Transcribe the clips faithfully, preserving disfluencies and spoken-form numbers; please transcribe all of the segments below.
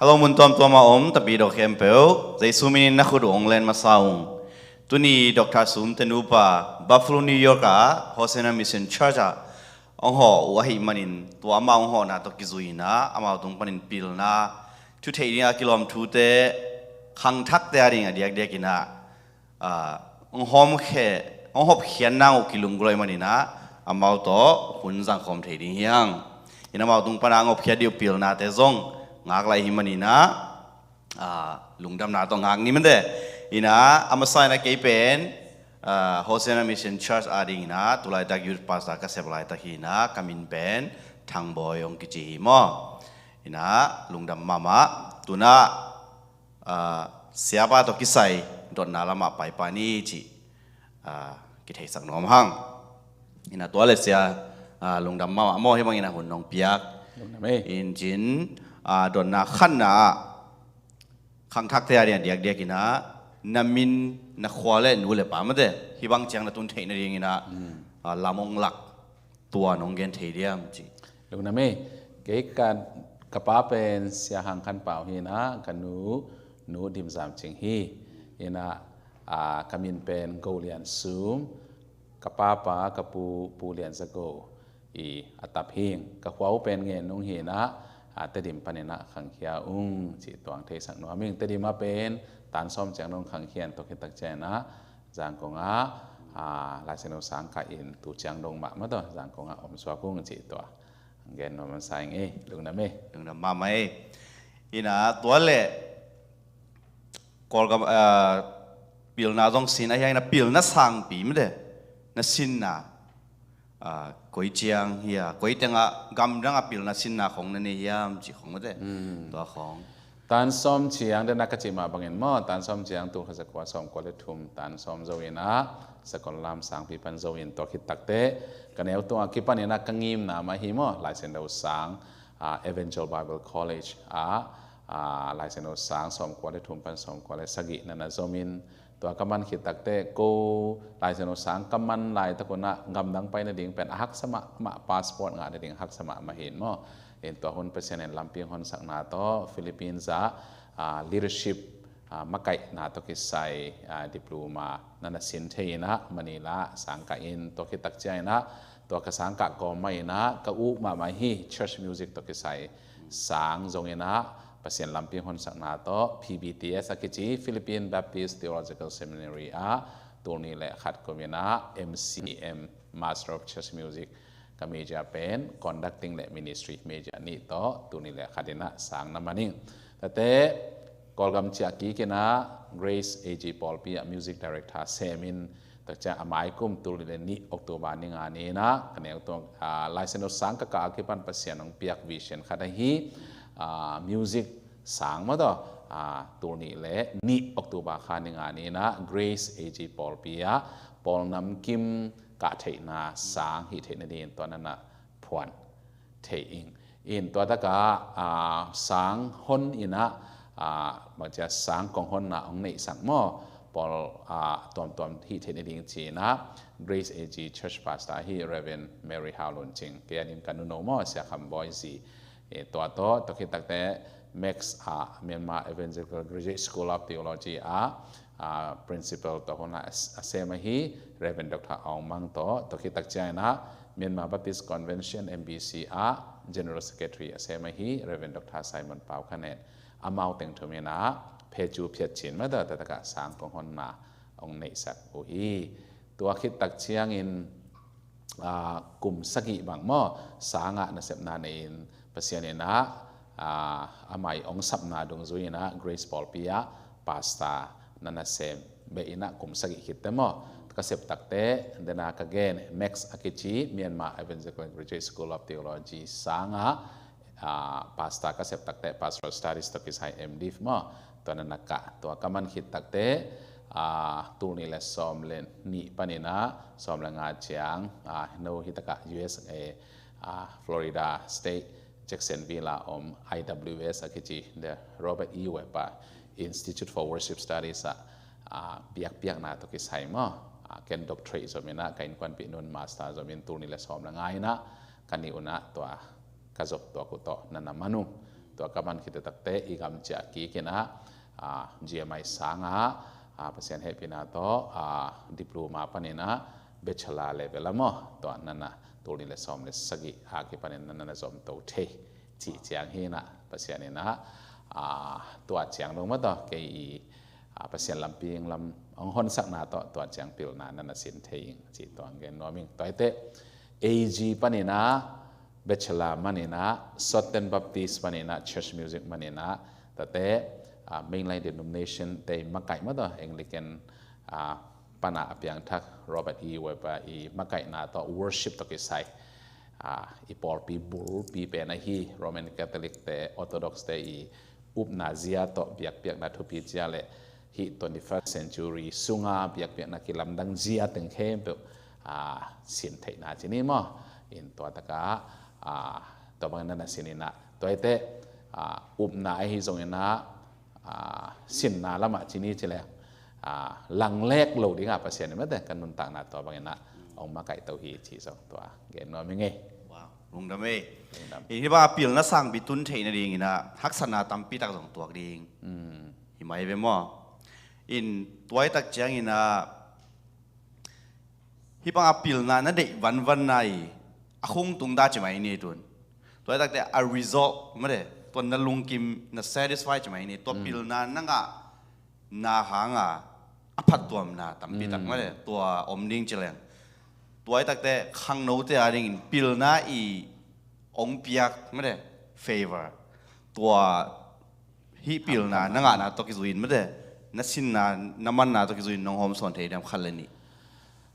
Hello, mun tuamtuam a om tapidaw khempeuh, Jesu minin na khut uh ong len masa ung. Tuni Doctor Sum Tenupa, Buffalo, New York a Hosanna Mission Church a ong hawh uh ahih manin, tua amah ong hawhna tawh kizui inah amau tung panin pilna, thu theih ding a kilawm thute, khangthakte a ding a diakdiak inah, ah, ong hawmkhe, ong hopkhiat nang uh kilunggulh ahih maninah amau tawh hun zangkhawm thei ding hi hang. Inah amau tung panah ong hopkhiat dih uh pilnate zong ngak lai hi maninah, ah, lungdamna tawh ngak ni mate. Inah a masa inah kei pen, ah, Hosanna Mission Church a ding inah tulaitak youth pastor ka sep laitak hi inah ka min pen Thangbawi ong kici hi maw. Inah lungdam mahmah. Tunah, ah, siapa tawh kisai dotna lamah paipah ni cih, ah, kitheisak nuam hang. Inah tua le sia, ah, lungdam mahmah maw, hih bangin a hun nong piak. Lungdam ei. In cin, ah, dotna khatna ah khangthakte a ding a diakdiak inah na min, na khua le nu le pa mate, hih bang ciang na tun theih nading inah, ah, lam ong lak tua nong gen thei diam ci. Lungdam ei. Kei ka, ka pa pen Sia Hang Khan Pau hi inah ka nu, Nu Dim Zam Cing hi. Inah, ah, ka min pen Go Lian Sum, ka papa ka pu, Pu Lian Za Go i a tap hing. Ka khua uh pen Ngen Nung hi inah, ah, Tedim paninah khangkhia ung cih tuang theisak nuam ing. Tedim a pen tan sawm ciang dong khangkhia in tua khit tak ciang inah Zangkong ah, ah, Laisiangtho sang kah in tu ciang dong mah mataw Zangkong ah om suak ung cih tua gen nuam masa ing ei. Lungdam ei. Lungdam mahmah ei. Inah tua le Kawlgam, ah, pilna zong sin a hiang inah pilna sangpi mate na sinna, ah, koi ciang hi a, koi tengah gamdang a pilna sinna khong na nei hiam cih khong mate. Tua khong. Tan sawm ciang, dena ka cih mah bangin maw, tan sawm ciang tul khat za kua sawm kua le thum tan sawm zo inah Sakollam sangpi pan zo in tua khit takteh ka neu tung a kipan inah ka ngimna mah hi maw, Laisiangtho sang, ah, Evangel Bible College ah, ah, Laisiangtho sang sawm kua le thum pan sawm kua le sagih na na zom in, tua ka man khit takteh ko Laisiangtho sang ka man laitak unah gamdang pai nading pen a haksa mahmah, passport ngah nading haksa mahmah hi in maw. In tua hun Pasian in lampi hong honsakna tawh Philippines ah, ah, leadership, ah, makaihna tawh kisai, ah, diploma na na sin thei inah Manila sang kah in tua khit tak ciang inah tua ka sang kah kawm mah inah ka uk mahmah hi church music tawh kisai sang zong inah Pasian lampi hong honsakna tawh P B T S a kici Philippine Baptist Theological Seminary ah tul nih le khat kum inah M C M, Master of Church Music, ka major pen conducting le ministry major nih tawh tul nih le khat inah sang na man ing. Tate Kawlgam ciah kik inah Grace A G pawlpi ah music director sem in, tak ciang a mai kum tul nih le nih October ni nga ni inah ka neu tung, ah, Laisiangtho sang ka kah a kipan Pasian hong piak vision khat ahi, ah, music sang mataw, ah, tul nih le nih October kha ni nga ni inah Grace A G pawlpi ah Paul Nam Kim kah theihna sang hih theih nading in tua na na phuan thei ing. In tua takah, ah, sang hon inah, ah, bangcia sang kong honna hong neihsak maw, pawl, ah, tuamtuam hih theih nading ci inah Grace A G Church Pastor ahi Reverend Mary Hau Lun Cing, kei a ding ka nuno maw, Sia Kham Bawi zi. Eh, tua tawh tua khit takteh Max ah Myanmar Evangelical Graduate School of Theology ah, ah, principal tawh hun a, a sem ahi Reverend Doctor Aung Mang tawh tua khit tak ciang inah Myanmar Baptist Convention, M B C ah General Secretary a sem ahi Reverend Doctor Simon Pau Khanet, amau teng thum inah phecu phiat cin mataw tua takah sang kong honna hong neihsak uh hi. Tua khit tak ciangin, ah, kum sagih bang maw sang ah nasepna nei in Pasian inah, ah, amah i hong sapna dungzui inah Grace pawlpi ah pastor na na sem beh inah kum sagih khit teh maw ka sep takteh, dena ka gen Max a kici Myanmar Evangelical Graduate School of Theology sang ah, ah, pastor ka sep takteh Pastoral Studies tawh kisai M.Div maw, tua na na kah. Tua ka man khit takteh, ah, tul nih le sawm le nih pan inah sawm le nga ciang, ah, no hih takah U S A, ah, Florida State Jacksonville ah om I W S a kici, the Robert E. Webb Institute for Worship Studies ah, ah, biakpiakna tawh kisai maw, ah, ken doctorate zom inah ka innkuanpih nun master zom in tul nih le sawm le nga inah ka nih unah tua ka zop tua uh tawh na na man uh. Tua ka man khit takte i gam ciah kik in ah, ah, G M I sang ah, ah, Pasian hehpihna tawh, ah, diploma panin ah bachelor level ah maw, tua nana tul nih le sawm le sagih a kipanin nana zom to thei cih ciang hi in ah, Pasian in ah, ah, tua ciang dong maw tawh kei i, ah, Pasian lampi lam hong honsakna tawh tua ciang pilna nana sin thei ing cih tua hong gen nuam ing. Tua hi teh A G panin ah bachelor man in ah, Southern Baptist man in ah, church music man in ah, tate, ah, mainline denomination te i makaih maw tawh, Anglican, ah, pan ah a piangthak Robert E. Webber i makaihna tawh worship tawh kisai, ah, i pawlpi bulpi pen ahi Roman Catholic te, Orthodox te i upna zia tawh biakpiakna thupi zia le hih twenty-first century sunga biakpiakna kilamdang zia teng khempeuh, ah, sin theihna ci ni maw. In tua takah, ah, tua bangin nana sin in ah, tua hi teh, ah, upna ahi zongin ah, ah, sinna lamah ci ni ci leng, ah, langlek lo dingah Pasian in maw teh ka nuntakna tua bangin ah hong makaih to hi cih zong tua gen nuam ing ei. Wow, lungdam ei. Lungdam. In hih bang a pilna sangpi tun theih nadingin ah haksatna tampi tak zong tuak ding. Mm. Hi mai ve maw. In tua hi tak ciangin ah hih bang a pilna na deih vanvanna i a khung tung dah ci mai ni tun. Tua hi takte a result maw teh, tua na lungkim na satisfy ci mai ni. Tua, mm, pilna na ngahna hanga a phattuamna tampi tak, mm, maw teh, tua om ding ci leng. Tua hi takte khangnote a dingin pilna i hong piak maw teh, favor, tua hih pilna na ngahna tawh kizui in maw teh, na sinna na manna tawh kizui in nong hawmsawn thei diam, khat le nih?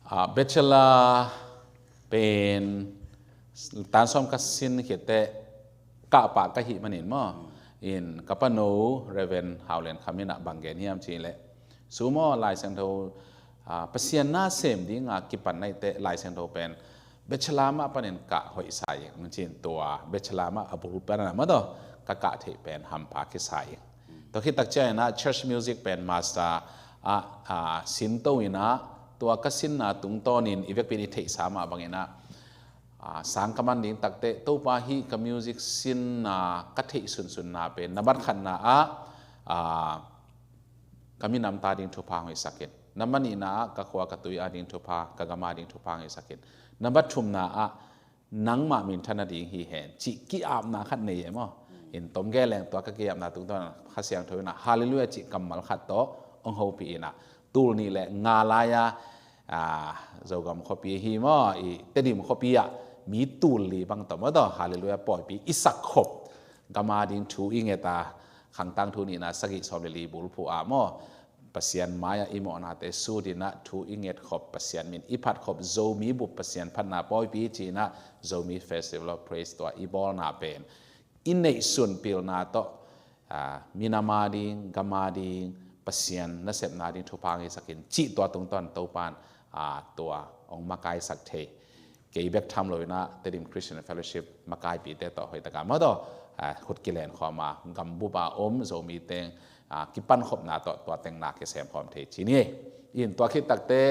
Ah, bachelor pen tan sawm ka sin khit teh kah pah ka hih manin maw, in ka pano Reverend Hau Lian Kham in ah bang gen hiam cih leh, su maw, Lai Siangtho, ah, Pasian na sem dinga kipan na hi teh Lai Siangtho pen bachelor mah panin kah hoih sa ing, hong ci in. Tua bachelor mah a bul pan ah maw tawh ka kah theih pen hampha kisa ing. Tua khit tak ciangin ah church music pen master ah, ah, sin to in ah, tua ka sinna tungtawnin i vekpi in i theihsa mah bangin ah, ah, sang ka man ding takte Topa hih ka music sinna ka theih sunsunna pen nambat khatna ah, ah, ka minam ta ding thupha hong hisak in. Nambat nihna ah ka khua ka tui a ding thupha, ka gam a ding thupha hong hisak in. Nambat thumna ah nangmah minthan nading hi hen cih ki-apna khat nei e maw. In tom gen leng tua ka ki-apna tungtawn Kha Siangtho in ah Halleluiah cih kammal khat tawh hong hopih in ah, tul nih le nga lai-a, ah, Zogam khuapi hi maw, i Tedim khuapi ah mi tul li bang tawh maw tawh Halleluiah pawipi i sak khop, gam a ding thu i nget a, Khangtang Thu nihna sagih sawm le li bulphuh ah maw, Pasian mai-ah i mawhnate sut in ah thu i nget khop, Pasian min i phat khop, Zomi bup Pasian phatna pawipi ci in ah Zomi Festival of Praise tua i bawlna pen i neihsun pilna tawh, ah, minam a ding, gam a ding, Pasian nasepna ding thupha hong hisak in cih tua tungtawn Topan, ah, tua hong makaisak thei. Kei bek tham lo in ah Tedim Christian Fellowship makaipite tawh hoih takah maw tawh, ah, khut kilen khawm a, gambup a om Zomi teng, ah, kipankhopna tawh tua teng na kisem khawm thei ci ni. In tua khit takte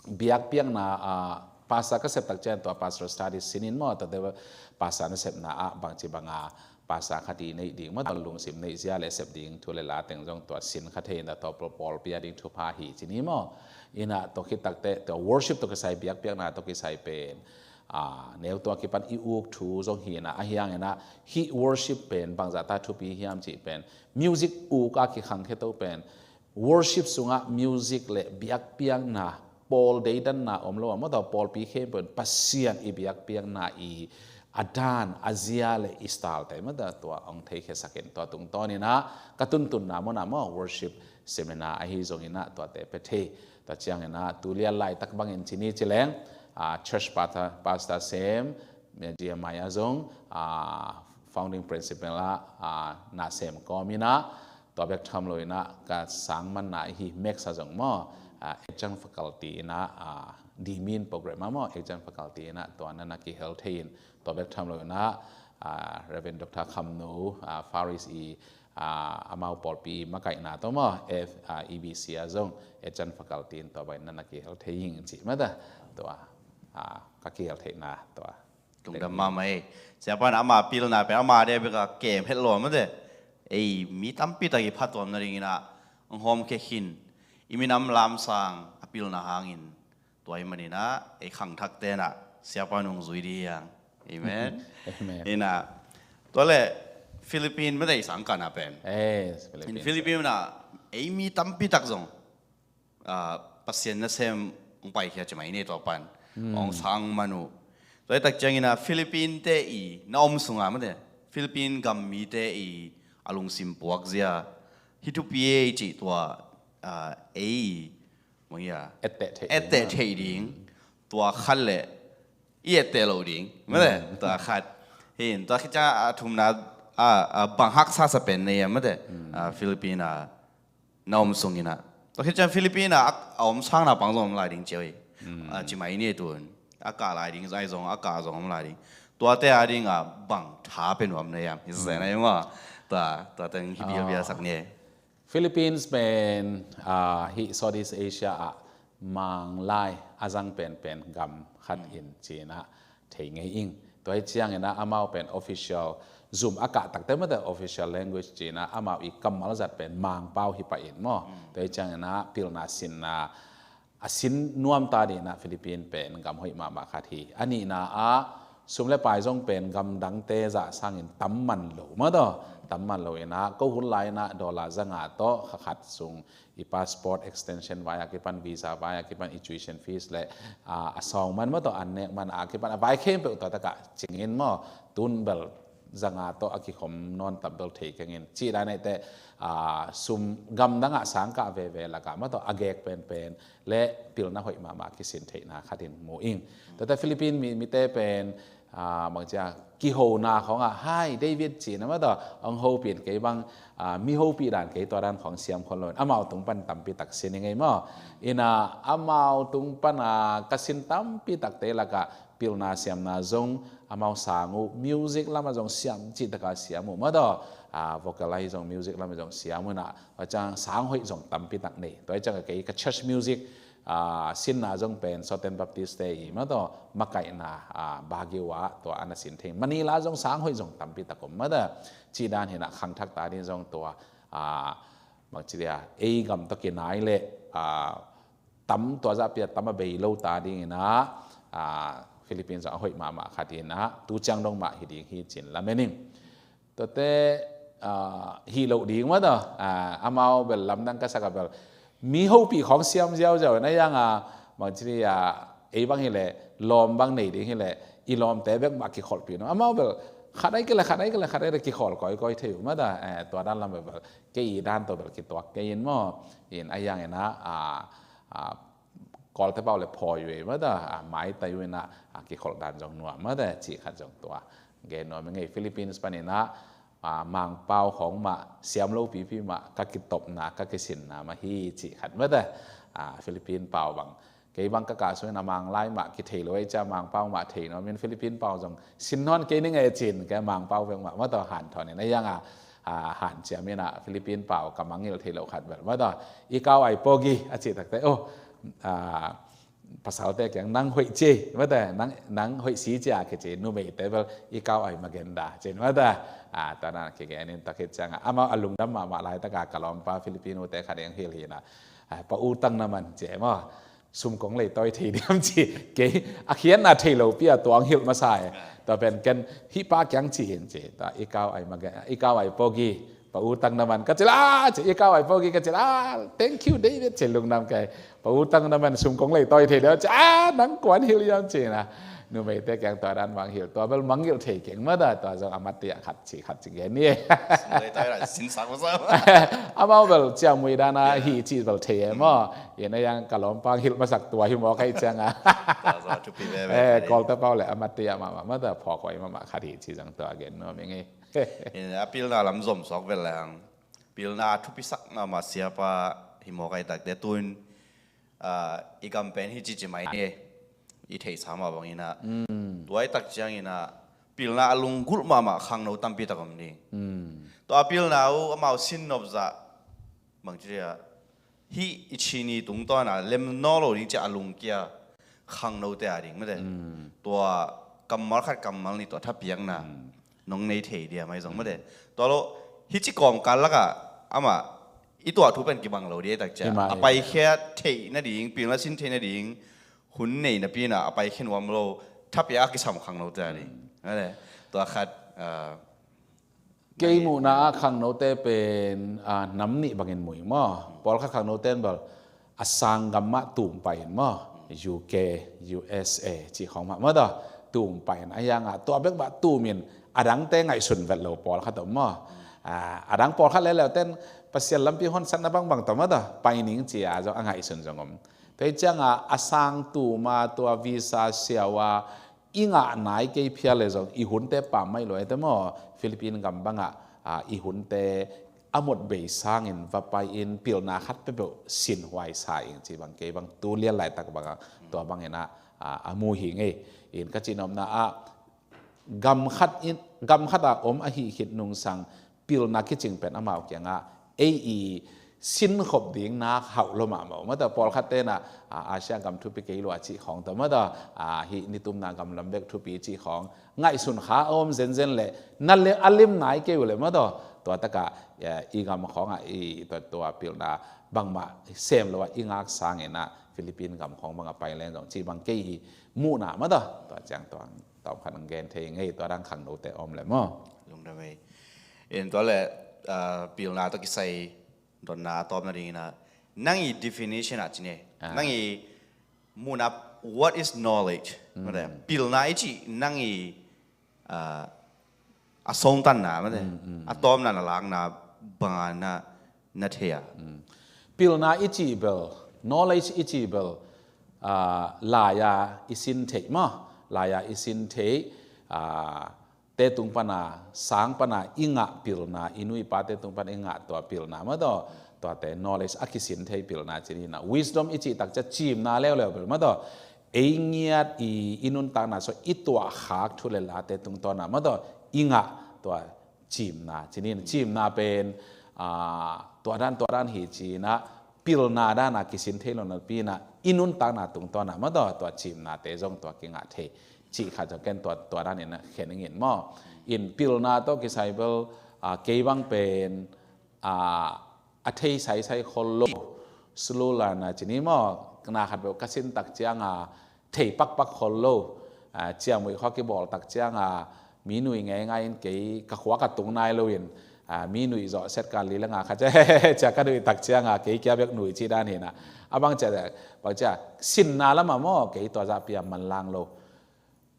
biakpiakna, ah, pastor ka sep tak ciang tua pastor study sin in maw, tuate pastor nasepna ah bangci banga pastor khat i neih ding maw, tua lungsim neih zia le sep ding thu le la teng zong tua sin kha thei in ah tua pawl, pawlpi a ding thupha hi ci ni maw. In ah tua khit takte tua worship tawh kisai, biakpiakna tawh kisai pen, ah, neu tua kipan i uk thu zong hi in ah, ahi hangin ah hih worship pen bangzah ta thupi hiam cih pen music uk a kikhangkhia to pen worship sungah music le biakpiakna, pawl deidanna om lo a, maw tawh pawlpi khempeuh in Pasian i biakpiakna i a dan, a zia le i style te maw tawh tua hong theikhiasak in, tua tungtawn in ah ka tuntunna mun ah maw worship seminar ahi zongin ah tuate pia thei. Tua ciangin ah tu lian laitak bangin ci ni ci leng, ah, church pastor, pastor sem, G M I ah zong, ah, founding principal ah, ah, na sem kawm in ah, tua bek tham lo in ah ka sang manna ahi Max ah zong maw, ah, adjunct faculty in ah, ah, D Min program ah maw, adjunct faculty in ah tua nana kihel thei in, tua bek tham lo in ah, ah, Reverend Doctor Kham Nu, ah, Faris i, ah, amau pawlpi makaihna tawh maw, F, ah, E B C ah zong adjunct faculty in tua bangin nana kihel thei ing cih maw tawh, tua, ah, ka kihel theihna tua Lungdam mahmah ei. Siapa in ama pilna pen ama de bek a kem het lo mate. Ei mi tampi tak i phatuam nadingin ah hong hawmkhia khin, i minam lamsang a pilna hangin, tua ahih manin ah ei khangthakte in ah Siapa nung zui ding hi hang. Amen. Amen. In ah tua leh Philippine mate i sangkahna pen. Eh, Philippine. In Philippine ah ei mi tampi tak zong ah, Pasian nasem hong paikhia ci mai ni tua pan. Hmm. Hong sang man uh. Tua hi tak ciangin ah Philippine te i na om sungah mate, Philippine gam mite i a lungsim puak zia, hih thupi ei cih tua, ah, ei mangya etteh theih etteh ding, theih ding. Tua khat leh i etteh loh ding mate. Hmm. Tua khat. Hin tua khit ciang a thumna, ah, ah, bang haksa sa pen nei a mate. Hmm. Ah, Philippine ah na om sungin ah. Tua khit ciang Philippine ah a, a om sangna pang zong om lai ding ci hi. Hmm. Ah, ci mai ni tun. A kah lai ding zai zong, a kah zong om lai ding. Tuate a ding ah bang tha pe nuam na hiam? Hi sa na hiam ah. Tua, tua teng hi bial bial sak ni. Philippines pen, ah, hih Southeast Asia ah Manglai a zang penpen gam khat in ci-in ah thei ngei ing. Tua hi ciangin ah amau pen official, zum a kah takte mate official language ci-in ah amau i kammal zat pen Mangpau hi pah in maw. Mm. Tua hi ciangin ah pilna sinna a sin nuam ta dingin ah Philippine pen gam hoih mahmah khat hi. A nihna ah sum le pai zong pen gam dangte zah sangin tam man lo maw taw. Tam man lo in ah ko hun lai in ah dollar za nga tawh kha khat sung i passport extension vai a kipan, visa vai a kipan, i tuition fees le, ah, a sawng man maw taw, an nek man a kipan a vai khempeuh tua takah cingin maw, tun bel za nga tawh a kikhom nawn tam bel thei keng in. Cih dan neite, ah, sum gamdang ah sangkah veve lakah maw taw a gek penpen le pilna hoih mahmah kisin theihna khat in mu ing. Tuate Philippine mi, mite pen, ah, bangci a kihona khawngah, "Hi, David," ci-in ah maw taw hong hopih in, kei bang, ah, mi hopih dan kei tua dan khawng siam khol lo in amau tung pan tampi tak sin ing ei maw. In ah amau tung pan, ah, ka sin tampi takte lakah pilna siamna zong amau sang uh, music lamah zong siam cih takah siam uh maw taw. Ah, vocal ah zong music lamah zong siam uh in ah, tua ciang sang hoih zong tampi tak nei. Tua hi ciang kei ka church music, ah, sinna zong pen Southern Baptist te i maw taw makaihna, ah, Baguio ah tua ana sin thei. Manila zong sang hoih zong tampi tak om maw taw. Cih dan hi in ah khangthak ta ding zong tua, ah, bangci dia, ei gam tawh kinai leh, ah, tam tua zah pi a tam a bei lo ta dingin ah, ah, Philippines zong a hoih mahmah khat in ah tu ciang dong mah hi ding hi ci-in lamen ing. Tuate, ah, hih loh ding maw taw, ah, amau bel lamdang ka sak a bel mi hopih khawng siam ziauziau in ah, a yang a, bangci ni a, ei bang hi leh lawm bang nei ding hi leh i lawmte bek mah kikholhpih in ah amau bel khat ai kei leh khat ai kei leh khat ai leh kikhawl kawikawi thei uh maw taw. Eh, tua dan lam bel kei i dan tawh bel kituak kei in maw. In a yang in ah, ah, ah, Kawlte pau le phawi uh ei maw taw, ah, maitai uh in ah, ah, kikholh dan zong nuam maw taw, cih khat zong tua gen nuam ing ei. Philippines panin ah, ah, Mangpau khawng mah siam lo pipi mah ka kitopna, ka kisinna mah hi cih khat maw taw. Ah, Philippine pau bang kei bang ka kah sungin ah Manglai mah kithei lo ei cia Mangpau mah thei nuam in Philippine pau zong sin nawn kei ning ei ci-in kei Mangpau bek mah maw taw hanthawn in a yang a, ah, hanciam in ah Philippine pau ka mangngilh thei lo khat bel maw taw, "Ikaw ay pogi," a cih takte, oh, ah, pasalte kiang, "Nang hoih ci," maw taw, "Nang, nang hoih si ci a," kici, numeite bel, "Ikaw ay maganda," ci-in maw taw. Ah, tua dan kigen in tua khit ciang ah amau a lungdam mahmah laitak a ka lawmpa Filipino te khat in hilh hi in ah, ah, "Pautang naman," ci maw. "Sum kong lei tawi thei diam?" ci. Kei a khiatna thei lopi a tua hong hilh masa e. Tua pen ken hih pa kiang ci hi in ci. Tua, "Ikaw ay mag-, ikaw ay pogi, pautang naman," ka ci la, ci, "Ikaw ay pogi," ka ci la, "Thank you, David," ci, lungdam kei. "Pautang naman, sum kong lei tawi thei diam?" ci, "Ah, nang kuan hilh hiam?" ci na. Numeite kiang tua dan bang hilh, tua bel mangngilh thei keng maw taw, tua zong a mat tiah khat ci, khat ci gen ni. Sum lei tawi dan sinsak masa. Amau bel ciamui dan a hi ci bel thei e maw. In a yang ka lawmpa hong hilh masak tua hi mawk ahih ciang a. Tua zong a thupi veve. Eh, Kawlte pau le a mat tiah mahmah maw taw, phawk huai mahmah khat hi ci zong tua gen nuam ing ei. In a pilna lam zom suak vel leng, pilna a thupisak mahmah siapa hi mawk ahih takte tun, ah, i gam pen hi ci ci mai ni. I theihsa mah bangin ah. Mm. Tua ahih tak ciangin ah pilna a lunggulh mahmah khangno tampi tak om ding. Mm. Tua a pilna uh amau sin nop zah bangci dia, hih i ci ni tungtawn a lem nawn lo ding ci a lungkia khangnote a ding maw taw. Mm. Tua kammal khat kammal nih tua thapiakna nong nei thei dia mai zong mate. Tua lo, hih ci kawmkal lakah amah i tuah thu pen kibang lo dia tak cia. Ima, a ima. Paikhiat theih nading, pilna sin theih nading hun nei napi inah a paikhiat nuam lo, thapiak a kisam khangnote a ding. Mate. Tua khat, ah, Kei muhna ah khangnote pen, ah, nam nih bangin mu ing maw. Pawlkhat khangnote in bel a sang gam mah tum pah in maw. U K, U S A cih khawng mah maw tawh tum pah in. A hiangah tua bek mah tum in a dangte ngaihsun vet lo pawlkhat om maw. Ah, a dang pawlkhat leleu ten Pasian lampi honsatna bangbang tawh maw tawh pai ning ci-a zong a ngaihsun zong om. Tua hi ciangah a sang tum a tua visa siau a i ngah nai kei phial le zong i hunte pammaih lua hi te maw. Philippine gam bangah, ah, i hunte a mot bei sangin va pai in pilna khat peuhpeuh sinhuai sa ing ci bang kei bang tu lian laitak bangah tua bangin ah, ah, a mu hi ngei. In ka cihnopna ah gam khat in, gam khat ah om ahi khit nungsang pilna kicing pen amau kiangah ei i sinkhop ding nak hauh lo mahmah uh. Mataw pawlkhat tenah, ah, Asia gam thupi kei lua cih khawng tawh mataw, ah, hih nitumna gam lam bek thupi cih khawng ngaihsun kha a om zenzen leh na le a lim nai kei uh leh mataw tua takah, eh, i gam khawngah i tua, tua pilna bangmah sem lo ah i ngak sangin ah Philippine gam khawng bangah pai leng zong cih bang kei i muhna mataw tua ciang tuang. Tawm khat ang gen thei ngei tua dang khangnote om le maw. Lungdam ei. In tua le, ah, pilna tawh kisai dotna a tawpna dingin ah nang i definition ah cine. Ah. Nang i muhna what is knowledge? Mm. Mate, pilna i cih nang i, ah, a songtanna mate. Mm, mm. A tawpna na lakna banga na na thei a. Mm. Pilna i cih bel, knowledge i cih bel, ah, lai-a i sin theih maw. Lai-a i sin theih, ah, te tung pana, sang pana i ngah pilna, i nu i pate tung pana i ngah tua pilna mataw, tuate knowledge a kisin thei pilna cih hi na. Wisdom i cih takcia cimna leuleu bel mataw. Ei ngiat i, i nuntakna so i tuah khak thu le late tungtawna mataw, i ngah tua cimna. Cih hi na, cimna pen, ah, tua dan, tua dan hi ci-in ah, pilna dana kisin thei lo napi inah, i nuntakna tungtawna mataw, tua cimnate zong tua kingah thei. Cih khat zong ken tua, tua danin ah khen ingin maw. In pilna tawh kisai bel, ah, kei bang pen, ah, a thei saisai khol lo. Sulu lana cih hi maw, na khat bel ka sin tak cianga, thei pakpak khol lo. Ah, ciangmuih khua kibawl tak cianga, mi nui ngeingai in kei ka khua ka tung nai loin, ah, mi nui zawh set kan li le nga kha cia, cia ka nui tak cianga, kei kia bek nui cih dan hi na. A bang cia, bang cia, sinna lama maw, kei tua zah pia manlang lo.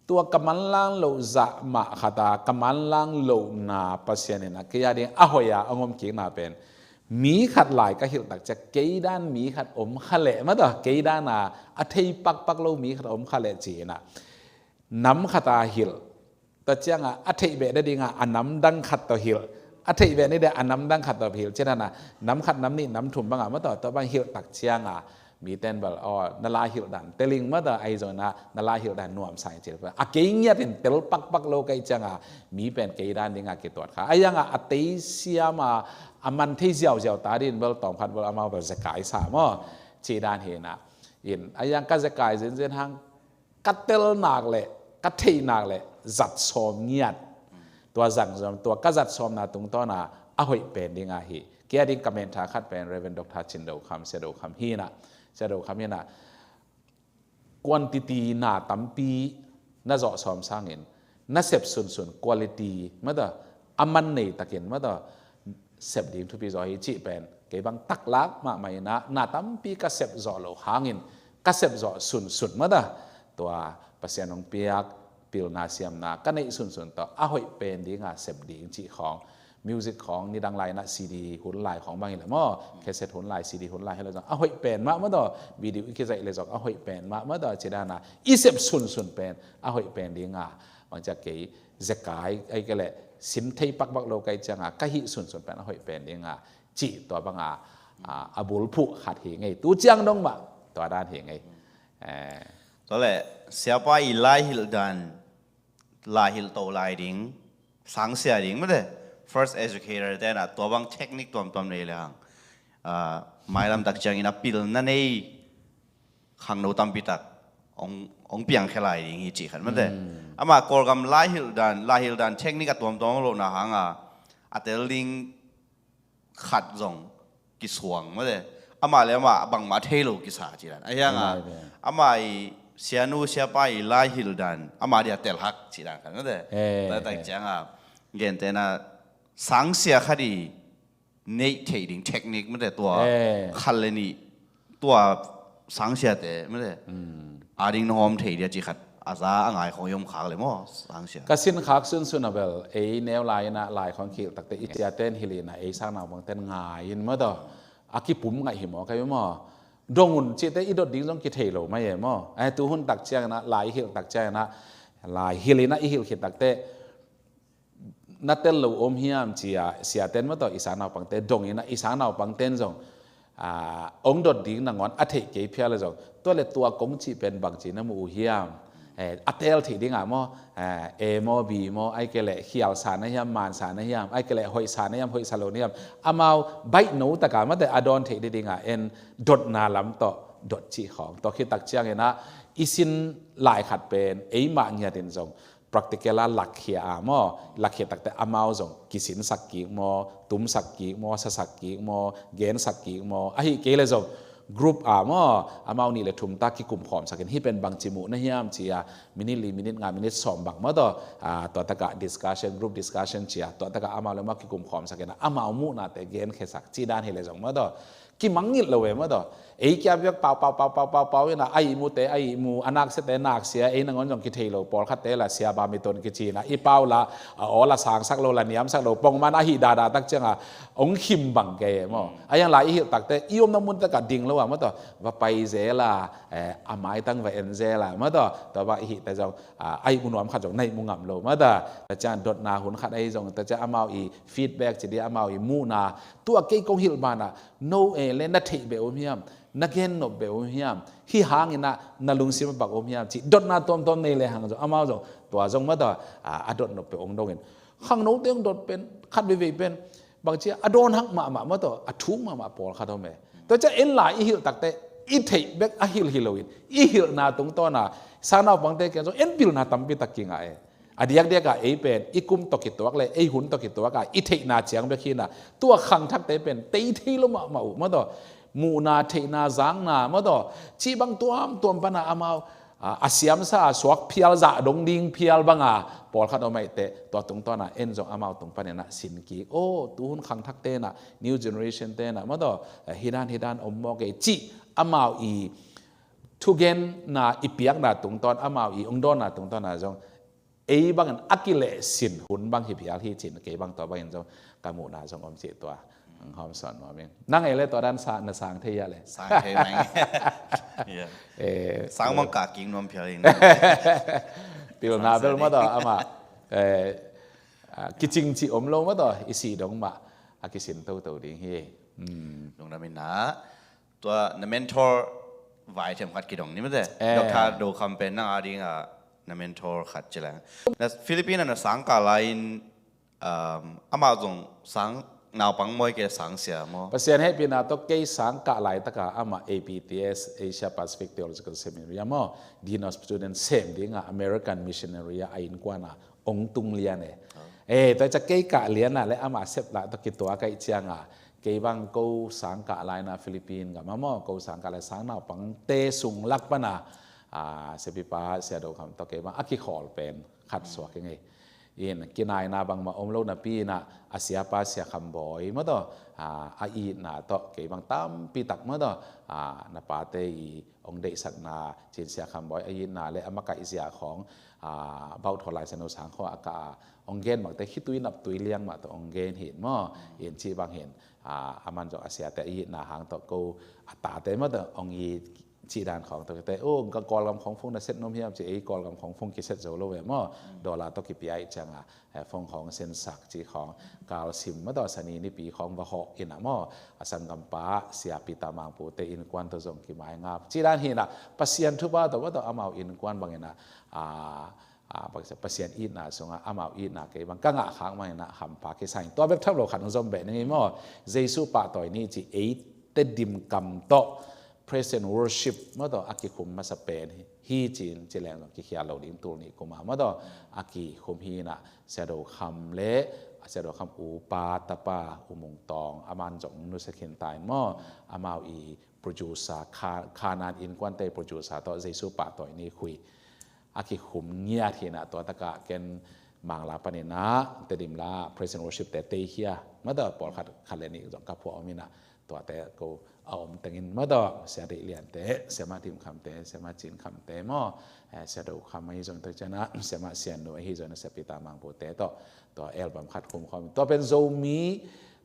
Tua ka manlang loh zah mah khata, ka manlang lohna Pasian in a kei a ding a hoih a a ngom kikna pen. Mi khat lai ka hilh tak cia, kei dan mi khat om kha leh, mataw, kei dan a, a thei pakpak lo mi khat om kha leh ci-in a. Nam khat a hilh, tua cianga, a theih beh nadinga, a nam dang khat tawh hilh. A theih beh nadinga, a nam dang khat tawh hilh. Ci dan a, nam khat, nam nih, nam thum banga, mataw, tua bang hilh tak cianga. Mi ten bel, aw, na la hilh dan, teling mataw, ahi zongin a, na la hilh dan nuam sa ing ci. A kei ngiat in tel pakpak lo ka hih cianga, mi pen kei dan dinga kituat kha. A hianga, a tei siama, a man thei ziauziau ta din bel, tawm khat bel, amau bel zekai sa maw. Ci dan hi na. In, a hiang ka zekai zenzen hang, ka tel nak le, ka theih nak le, zat sawm ngiat. Tua zang zong, tua ka zat sawmna tungtawna, a hoih pen dinga hi. Kei a ding ka mentha khat pen Reverend Doctor Cin Do Kham, Sia Do Kham hi na, Sia Do Kham hi na. Quantity na tampi na zawh sawm sangin, na sep sunsun quality, mataw, a man nei takin, mataw, sep ding thupi zaw hi cih pen. Kei bang taklak mahmah in a, na tampi ka sep zawh loh hangin, ka sep zawh sunsun mataw. Tua Pasian hong piak, pilna siamna, ka neih sunsun tawh, a hoih pen dinga sep ding cih khawng. Music khawng nidang lai na C D hun lai khawng bang hi le maw. Cassette hun lai, C D hun lai hi le zong. A hoih pen mah mataw, video i kizaih le zong, a hoih pen mah mataw, ci dan a. I sep sunsun pen, a hoih pen dinga. Bang cia kei, zekai, ai ke le, sin thei pakpak lo ka hih cianga, ka hih sunsun pen, a hoih pen dinga. Cih tua banga, a, a bulphuh khat hi ngei. Tu ciang dong mah, tua dan hi ngei. Eh. Tua le, siapa i lai hilh dan, lai hilh to lai ding, sangsia ding, mate. First educator te na, tua bang technique tuamtuam nei le hang. Ah, mailam tak ciangin a pilna nei, khangno tampi tak hong, hong piangkhia lai ding hi cih khat mate. Ama Kawlgam laihilh dan, laihilh dan technique a tuamtuam lohna hanga a tel ding khat zong kisuang mate. Ama le ama bangmah thei lo kisa cih dan. A hianga ama i sianu siapa i laihilh dan ama dia telhak cih dan khat mate. Taktak cianga gentena sangsia khat i neih theih ding technique mate tua khat le nih tua sangsiate mate ading na hawm thei dia cih khat a za a ngai khong i om khak le maw sangsia. Ka sin khak sunsun a bel ei neu lai inah lai khong khilh takte i siaten hilh inah ei sang naupangten ngai in maw taw a kipum ngaih hi maw kai maw dong un cihte i dot ding zong kithei lo mai e maw. Ai tu hun tak ciang inah lai i hilh tak ciang inah lai hilh inah i hilh khit takte na tel lo om hiam cia siaten maw taw i sang naupangte dong inah i sang naupangten zong ong dot ding nangawn a theih kei phial le zong tua le tua kong cih pen bangci na mu uh hiam. A tel theih dingah maw a maw b maw ai kei leh khialsa na hiam mansa na hiam ai kei leh hoihsa na hiam hoihsa lo na hiam amau baih no takah mate a dawn theih ding dingah en dotna lam tawh dot cih khawng tawh khit tak ciang inah i sin lai khat pen eimah ngiat in zong practical a lakkhia a maw lakkhia takte amau zong kisinsak kik maw tumsak kik maw sasak kik maw gensak kik maw ahi kei le zong group a maw amau nih le thum ta kikum khawmsakin hi pen bangci muh na hiam cia minit li minit nga minit sawm bang maw taw tua takah discussion group discussion cia tua takah amau le maw kikum khawmsakin amau muhnate genkhiasak cih dan hi le zong maw taw kimangngilh lo e maw taw ei kia biak pau pau pau pau pau pau ina a ihmute a ihmu a naksiate naksia ei nangawn zong kithei lo pawlkhatte la sia bamiton kici ina i pau la a awl a sangsak lo la niamsak lo pongman ahi dada tak cianga ong khim bang kei e maw a iang lai i hilh takte i omna mun takah ding lo a maw taw va pai zel a a maitang va en zel a maw taw tua bang i hihte zong a ihmu nuam khat zong na ihmu ngam lo maw taw ta ciang dotna hun khat ahi zong ta ciang amau i feedback ci di amau i muhna tua kei kong hilh banah no e le na theih beh om hiam na gennop beh om hiam hi hanginah na lungsim a bak om hiam cih dotna tuamtuam nei le hang zong amau zong tua zong mata a dotnop beh ong dongin khangnote ong dot pen khat veivei pen bangci a dawn hak mahmah mataw a thuk mahmah pawlkhat om e. Tua cia en lai i hilh takte i theih bek a hilh hi loin i hilhna tungtawna sangnaupangte kiang zong en pilna tampi tak kingah e. A diakdiakah ei pen i kum tawh kituak le ei hun tawh kituakah i theihna ciang bek hinah tua khangthakte pen tei thei lo mahmah uh mataw muhna theihna zangna mataw cih bang tuamtuam pana amau a siamsa a suak phial zah dong ding phial banga pawlkhat om aihte tua tungtawna en zong amau tung paninah sin kik aw tuhun khangthak tenah new generation tenah mataw hidan hidan om mawk ei cih amau i thugenna i piakna tungtawn amau i ong dawnna tungtawna zong ei bangin a kilehsin hun bang hi phial hi cin kei bang tua bangin zong ka muhna zong om cih tua ang hawm sawn nuam ing. Nang ei le tua dan sa na sang thei a le sang thei mang. Sang mang ka king nuam phial ing. Pilna bel mataw amah kicing cih om lo mataw i sih dong mah a kisin toto ding hi. Lungdam inah tua na mentor vai themkhat kidong ni mate Dr. Do Kham pen nang adinga na mentor khat ci lang na Philippine na sangkah lai-in amah zong sang naupang mawi kei sangsia maw? Pasian hehpihna tawh kei sangkah laitaka amah A P T S Asia Pacific Theological Seminary a maw Dean of Students sem dinga American missionary a a innkuana ong tung lian e. E tua cia kei kah liana le amah sep lah tawh kituak aih cianga kei bang ko sangkah laina Philippine gam a maw ko sangkah lai sangnaupangte sung lak pana siapipa sia Do Kham tawh kei bang a kikhawl pen khat suak i ngei. In kinaina bangmah om lo napi inah a siapa Sia Kham Bawi mataw a itna tawh kei bang tampi tak mataw na pate i ong deihsakna cin Sia Kham Bawi a itna le a makaih zia khawng bauhthaw Lai Siangtho sang khawng a kah a ong gen bangte khitui naptui liang mah tawh ong gen hin maw in cih bang hin a man zong a siate a itna hang tawh ko a tate mataw ong it cih dan khawng tawh kite o ka Kawlgam khawng phone na set nuam hiam ci ei Kawlgam khawng phone kiset zo lo ve maw dollar tawh kipia ih cianga phone khawng sensak cih khawng kalsim mataw sani nipi khawng va hawh inah maw a sanggampa siapi tamangpute innkuan tawh zong kimaingap cih dan hinah Pasian thupha tawh mataw amau innkuan banginah a Pasian itna sungah amau itna kei bang ka ngah khak manginah hampha kisang tua bek thap lo khat hong zom beh ning i maw Jesu pahtawi ni ci ei Tedim kam tawh praise and worship mataw a kikhum masa pen hi hi ci-in ci leng zong kikhial lo ding, tul nih kum a maw taw a kikhum hi in ah, Sia Do Kham le Sia Do Kham upa tapa U Mung Tawng, aman zong nusia khin ta in maw, amau i producer, Kha-, Khanan Innkuante producer tawh Jesu Pahtawi Ni Khui a kikhum ngiat hi in ah, tua tak ah ken Mangla panin ah Tedim la praise and worship te tei khia maw taw, pawlkhat khat le nih zong ka phuah om in ah, tuate ko a om tengin maw taw, Sia Deih Liante, Sia Ma Dim Khamte, Sia Ma Cin Khamte maw, eh, Sia Do Kham ahi zong, tua ciang ah Sia Ma Sian Nu ahi zong, Sia Peter Mang Pu te tawh tua album khat khum khawm. Tua pen Zomi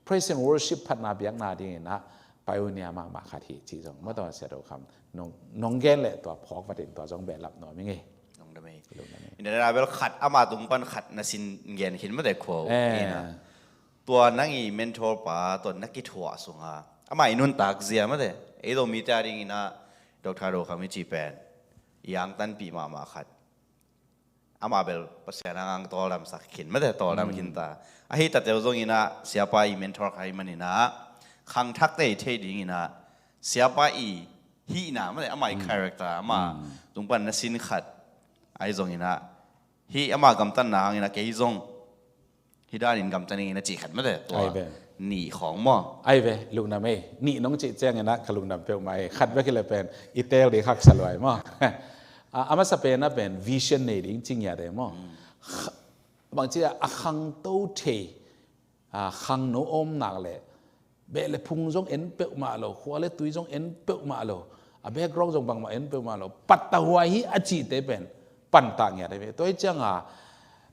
praise and worship phatna biakna ding in ah pioneer mahmah khat hi cih zong maw taw, Sia Do Kham, nong, nong gen leh tua phawk vat in tua zong behlap nuam ing ei. Lungdam ei. Lungdam ei. Ina bel khat, ama tung pan khat na sin gen khin maw te, khua uh. Eh. Ina. Tua nang i mentor pa tawh na kithuah sungah ama i nuntak zia maw te, ei Zomite a ding in ah Doctor Do Kham i cih pen i angtanpih mahmah khat. Ama bel Pasian hang ang tawldamsak khin maw te, tawldam khin ta. Ahi ta teu zong in ah siapa i mentor kha ahih man in ah, khangthakte i theih ding in ah siapa i hihna maw te, ama i character, ama tung pan na sin khat ahi zong in ah, hih ama gamtatna hang in ah kei zong hih danin gamta ning in a cih khat maw te, tua nih khawng maw? Ai ve, lungdam ei. Nih nong cih ciangin ah ka lungdam peuhmah ei. Khat bek hi leh pen i teel ding haksa lua ei maw? A, a masa pen ah pen vision nei ding ci ngiat ei maw? Bangci a, a khangto thei, a, khangno om nak leh beh le phung zong en peuhmah lo, khua le tui zong en peuhmah lo, a background zong bangmah en peuhmah lo, pattah huai hi a cihte pen pantah ngiat ahi ve. Tua hi ciangin,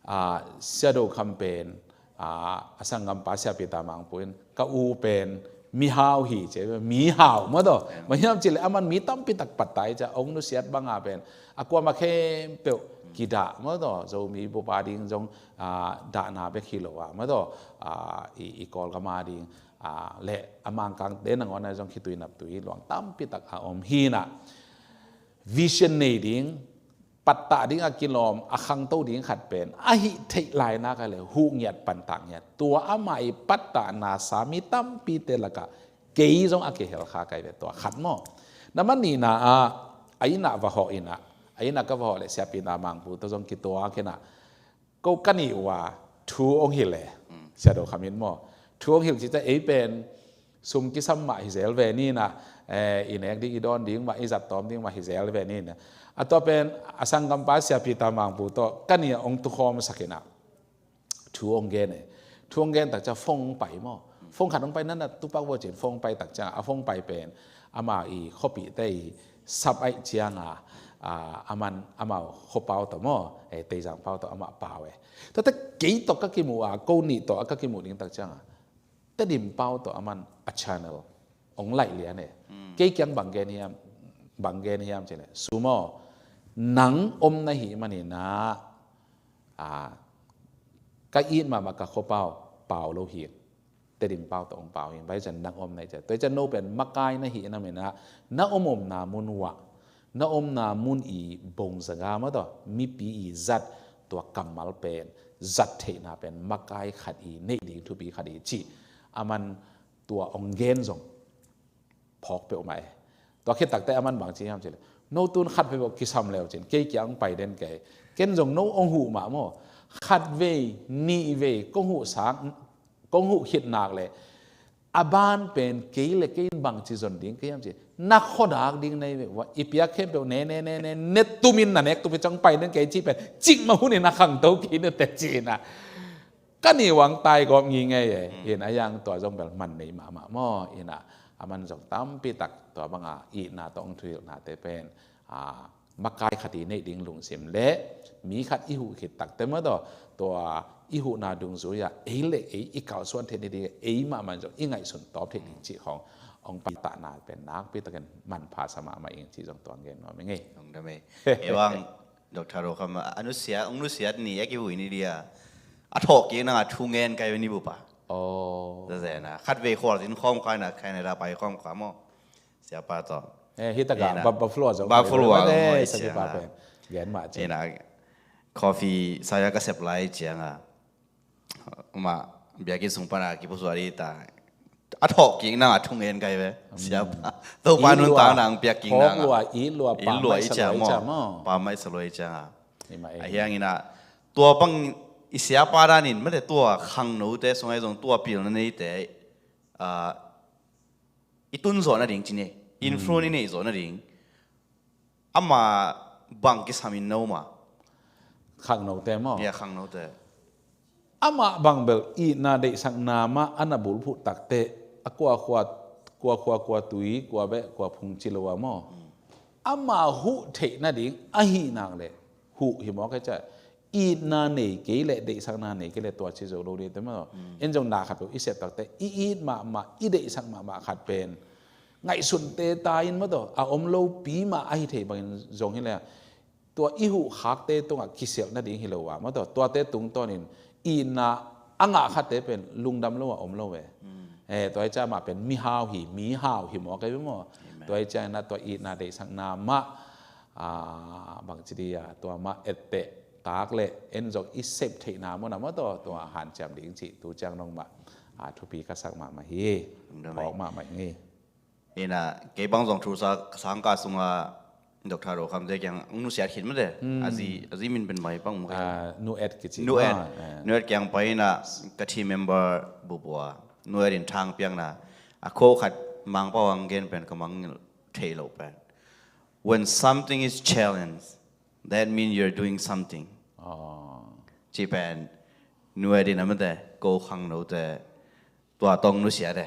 a, Sia Do Kham pen, a, a sanggampa Sia Peter Mang Pu in, ka u pen mihau hi ci, mihau maw taw. Bang hiam cih leh aman mi tampi tak pattah hi ciang, ong nusiat bang a pen a kuamah khempeuh kidah maw taw, Zomi bup a ding zong, a, dahna bek hi lo a maw taw, a, i, i Kawlgam a ding, a, le a Mangkangte nangawn ah zong khitui naptui luang tampi tak a om hi in ah, vision nei ding, pattah ding a kilawm, a khangto ding khat pen a hih theih lai nak a leh huh ngiat, pantah ngiat. Tua ama i pattahna sa mi tampite lakah kei zong a kihel kha ka hi ve, tua khat maw? Na man nihna ah, a inn ah va hawh in ah, a inn ah ka va hawh leh Sia Peter Mang Pu tawh zong kituak in ah, ko ka nih uh a thu ong hilh e. Sia Do Kham in maw, thu ong hilh cih ciang ei pen sum kisam mah hi zel ve ni in ah, eh, i nek ding i dawn ding mah, i zat tawm ding mah hi zel ve ni in ah, a tua pen a sanggampa Sia Peter Mang Pu tawh ka nih a ong tukhawmsak in ah thu ong gen e. Thu ong gen tak ciang phone ong pai maw? Phone khat ong pai, na na tupak vo ci-in phone ong pai tak ciang, a phone pai pen ama i khuapihte i sap ahih ciangin, a, aman amau khuapau tawh maw, eh, Teizang pau tawh amah pau e. Tuate kei tawh ka kimuh a, ko nih tawh a ka kimuh ding tak ciangin Tedim pau tawh aman a channel ong laih lian e. Kei kiang bang gen hiam, bang gen hiam cih leh, Sum aw, nang om na hih man in ah, a, ka it mahmah ka khuapau pau lo hi. Tedim pau tawh ong pau hi. Bai ciang nang om na hih ciang, tua hi ciang no pen makai na hih na man in ah, na om omna mun uah, na omna mun i bongzaga maw taw, mipi i zat, tua kammal pen, zat theihna pen makai khat i neih ding thupi khat hi ci. Aman tua ong gen zong phawk peuhmah e. Tua khit takteh aman bang ci hiam cih leh, no tun khat vei bawk kisam leu cin, kei kiang ong pai den kei. Ken zong no ong huh mah maw? Khat vei, nih vei kong huh sang, kong huh khit nak leh, a ban pen kei le kei in bang ci zon ding ka hiam cih, na khuadak ding na hi ve. Ua, i piak khempeuh ne ne ne ne ne tumin na nek tup hi ciang ong pai den kei ci pen, cikmah hun in a khangto kei na teh ci in ah, ka nih uah ong taigawp ngingei e. In a, a yang tua zong bel man nei mahmah maw? In a, aman zong tampi tak tua bang a itna tawh ong thuhilhnate pen, a, makai khat i neih ding lungsim le mi khat i huh khit takteh maw taw, tua i huhna dungzui ah ei le ei i kalsuan theih nading, ei mahmah zong i ngaihsun tawp theih ding cih khawng ong pattahna pen nakpi takin manpha sa mahmah ing cih zong tua ong gen nuam ing ei. Lungdam ei. Ei bang Doctor Do Kham a nusiat, ong nusiat ni a kihuh ni dia, a thawhkik nang a thu ngen ka hi ve ni bup a. Aw. Zazen a, khat vei khualzin khawm kha in a, Canada pai khawm kha maw, siapa tawh. Eh, hih tak a, in a, Buff-, Buffalo a zong Buffalo a zong, eh, maw, i sagipa pen gen mah ci. In a, coffee saya ka sep lai ciang a, mah, biakinn sung pan a kipusuak ding ta, a thawh kik nang a thungen kai ve. Siapa Topa nuntak nang piak kik nang a, it lua, pa mai sa lua i ciang maw. Pa mai sa lua i ciang a. Ahi hangin ah tua bang i siapa danin mate tua khangnote sung ahi zong tua pilna neite i tun zawh nading ci ni, influence i neih zawh nading ama bang kisam in no ma. Khangnote maw? Ya, khangnote. Ama bang bel itna deihsakna mah a na bulphuh takte a kua khua, kua khua, kua tui, kua beh, kua phung ci lo a maw? Ama huh theih nading ahi nak leh huh hi mawk e ca. Itna nei kei leh deihsakna nei kei leh tua ci zo lo ding te maw? En zong na khat peuh i sep takte i it mahmah, i deihsak mahmah khat pen ngaihsunte ta in maw taw, a om lopi mah ahi thei bangin zong hi leh tua i huh khakte tungah kisialh nading hi lo a maw taw, tuate tungtawnin itna a ngah khatte pen lungdam lo a om lo ve. Tua hi ciang mah pen mihau hi, mihau hi mawk e ve maw? Tua hi ciangin ah tua itna deihsakna mah bangci dia tua mah etteh tak leh en zong i sep theihna mun a maw taw, tua hanciam ding cih tu ciang nong mah thupi ka sak mahmah hi. Phawk mahmah hi. Ina kei bang zong thu sa sangka sunga Doctor Ro Kham te kiang ang nusiat khit mate. A zi, a zi min pen mai bang mu kei. Nu Et kici. Nu Et. Nu Et kiang pai ina ka team member bubua. Nu Et in thang piakna a ko khat Mangpau ang gen pen ka mang thei lo pen. When something is challenge, that mean you're doing something. Ci pen Nu Et in a mate ko khangnote tua tong nusia de.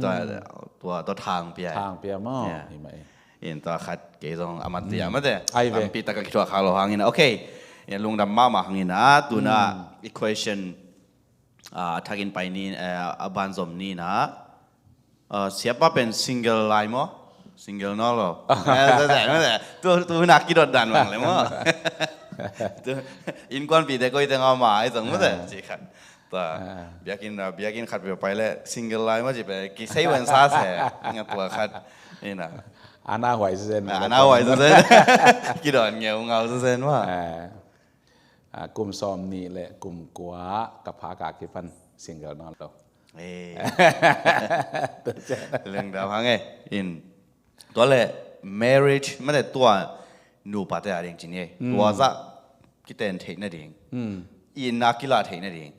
Tua, tua, tua thang pia. Thang pia maw? Hi mah e. In tua khat kei zong a man tia mate. Ai ve. Tampi taka kithuah khak lo hangin a. Okay. In lungdam mahmah hangin a tuna equation a thakin pai ni, a banzom ni na. Siapa pen single lai maw? Single naw lo. Tu, tu nak kidot dan bang le maw? Innkuanpite koite ngau ma ai zong mate. Ci khat. Tua biakinn, biakinn khat peuh pai leh single lai maw ci peuh kisei wen sa se. Nga tua khat ina. Ana huai zen. Ana huai zen. Kidon ngeu ngau zen maw. Kum sawm nih le kum kua ka phak a kipan single nawn lo. Lungdam hang e. In tua le marriage mate tua nupate a ding ci ni e. Tua zah kiten theih nading, itna kilah theih nading,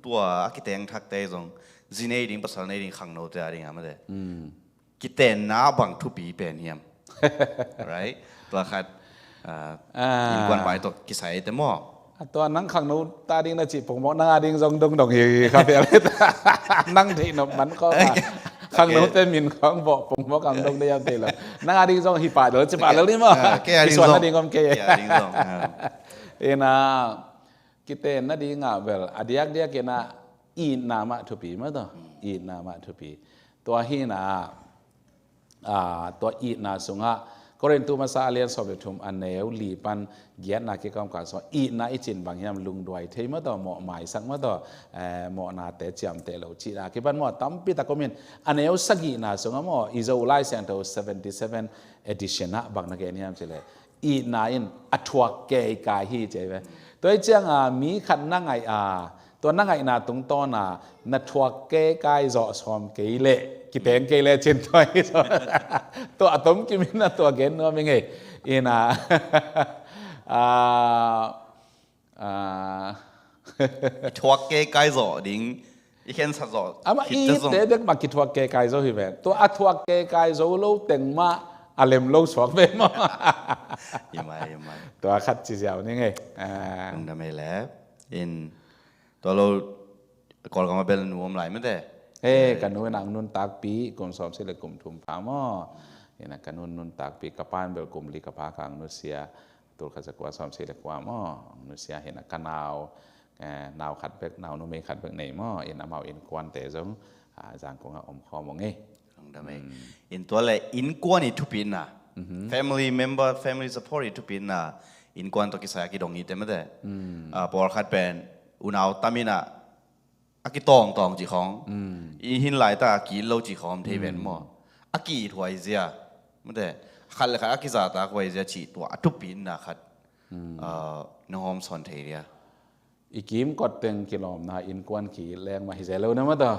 tua a kiteng thakte zong zi nei ding, pasal nei ding, khangnote a ding a mate kitenna bang thupi pen hiam? Right? Tua khat innkuan pai tawh kisai te maw? A tua nang khangno ta ding na cih pongmawk nang a ding zong dongdong hi kha pial. Nang theih nop man khawng a khangnote min khawng bawh pongmawk ang dong dei am thei lo. Nang a ding zong hi pah lo ci pah lo ni maw? Kisuan na ding om kei. Ina kiten nadingah bel a diakdiak inah itna mah thupi mah tawh. Itna mah thupi. Tua hinah tua itna sungah Korintu masa a lian sawm le thum a neu li pan giatna kikawmkal sungah itna i cin bang hiam? Lungduai thei mah tawh, mawh maisak mah tawh, mawhnate ciamteh lo cihna kipan mawh tampi tak om in a neu sagihna sungah mawh i Zo Lai Siangtho seventy seven edition ah bang na gen hiam cileh itna in a thuak keikai hi ci ve. Tua hi cianga mi khat na ngaih a tua na ngaihna tungtawna na thuak keikai zawh sawm kei leh kiteng kei leh cin tua hi zaw. Tua a tom kimin a tua gen nuam i ngei ina. I thuak keikai zawh ding i khensat zawh amah i te bek mah kithuak keikai zo hi ve. Tua a thuak keikai zo lo teng mah a lem lo suak ve maw? Hi mai, hi mai. Tua khat ci ziau ni ngei. Lungdam ei le in tua lo Kawlgam a bel nu om lai mate. He ka nu in ang nuntakpi kum sawm si le kum thum pha maw? Ina ka nun nuntakpi ka pan bel kum li ka pha ka ang nusia. Tul khat za kua sawm si le kua maw? Ang nusia hina ka nau nau khat bek, nau numei khat bek nei maw? In amau innkuante zong Zangkong ah om khawm ung ei. Lungdam ei. In tua le innkuan i thupitna, family member, family support i thupitna innkuan tawh kisai a kidong i te mate. Pawlkhat pen unau tam inah a kitawngtawng cih khawng, i hin laitak a ki-it lo cih khawng thei ven maw? A ki-it huai zia mate, khat le khat a kizatak huai zia cih tua a thupitna khat nong hawm sawn thei dia? I kimkot teng kilawmna innkuan ki-it leng mah hi zel lo na mah tawh.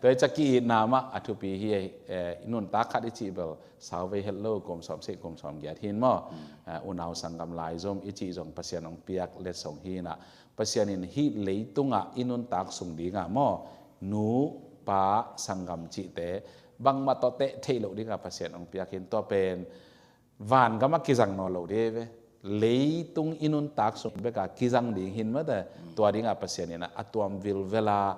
Tua hi ciang ki-itna mah a thupi hi. Eh, i nuntak khat i cih bel sau vei het lo, kum sawm sagih, kum sawm giat hi in maw. Eh, unau sanggam, laizom i cih zong Pasian hong piak letsong hi in ah, Pasian in hih leitungah i nuntak sung dingah maw, nu, pa, sanggam cihte bangmah tawh teh theih loh dingah Pasian hong piak hi in, tua pen van gamah kizang nawn lo ding hi ve. Leitung i nuntak sung bekah kizang ding hi in mate. Tua dingah Pasian in ah a tuam vilvel a,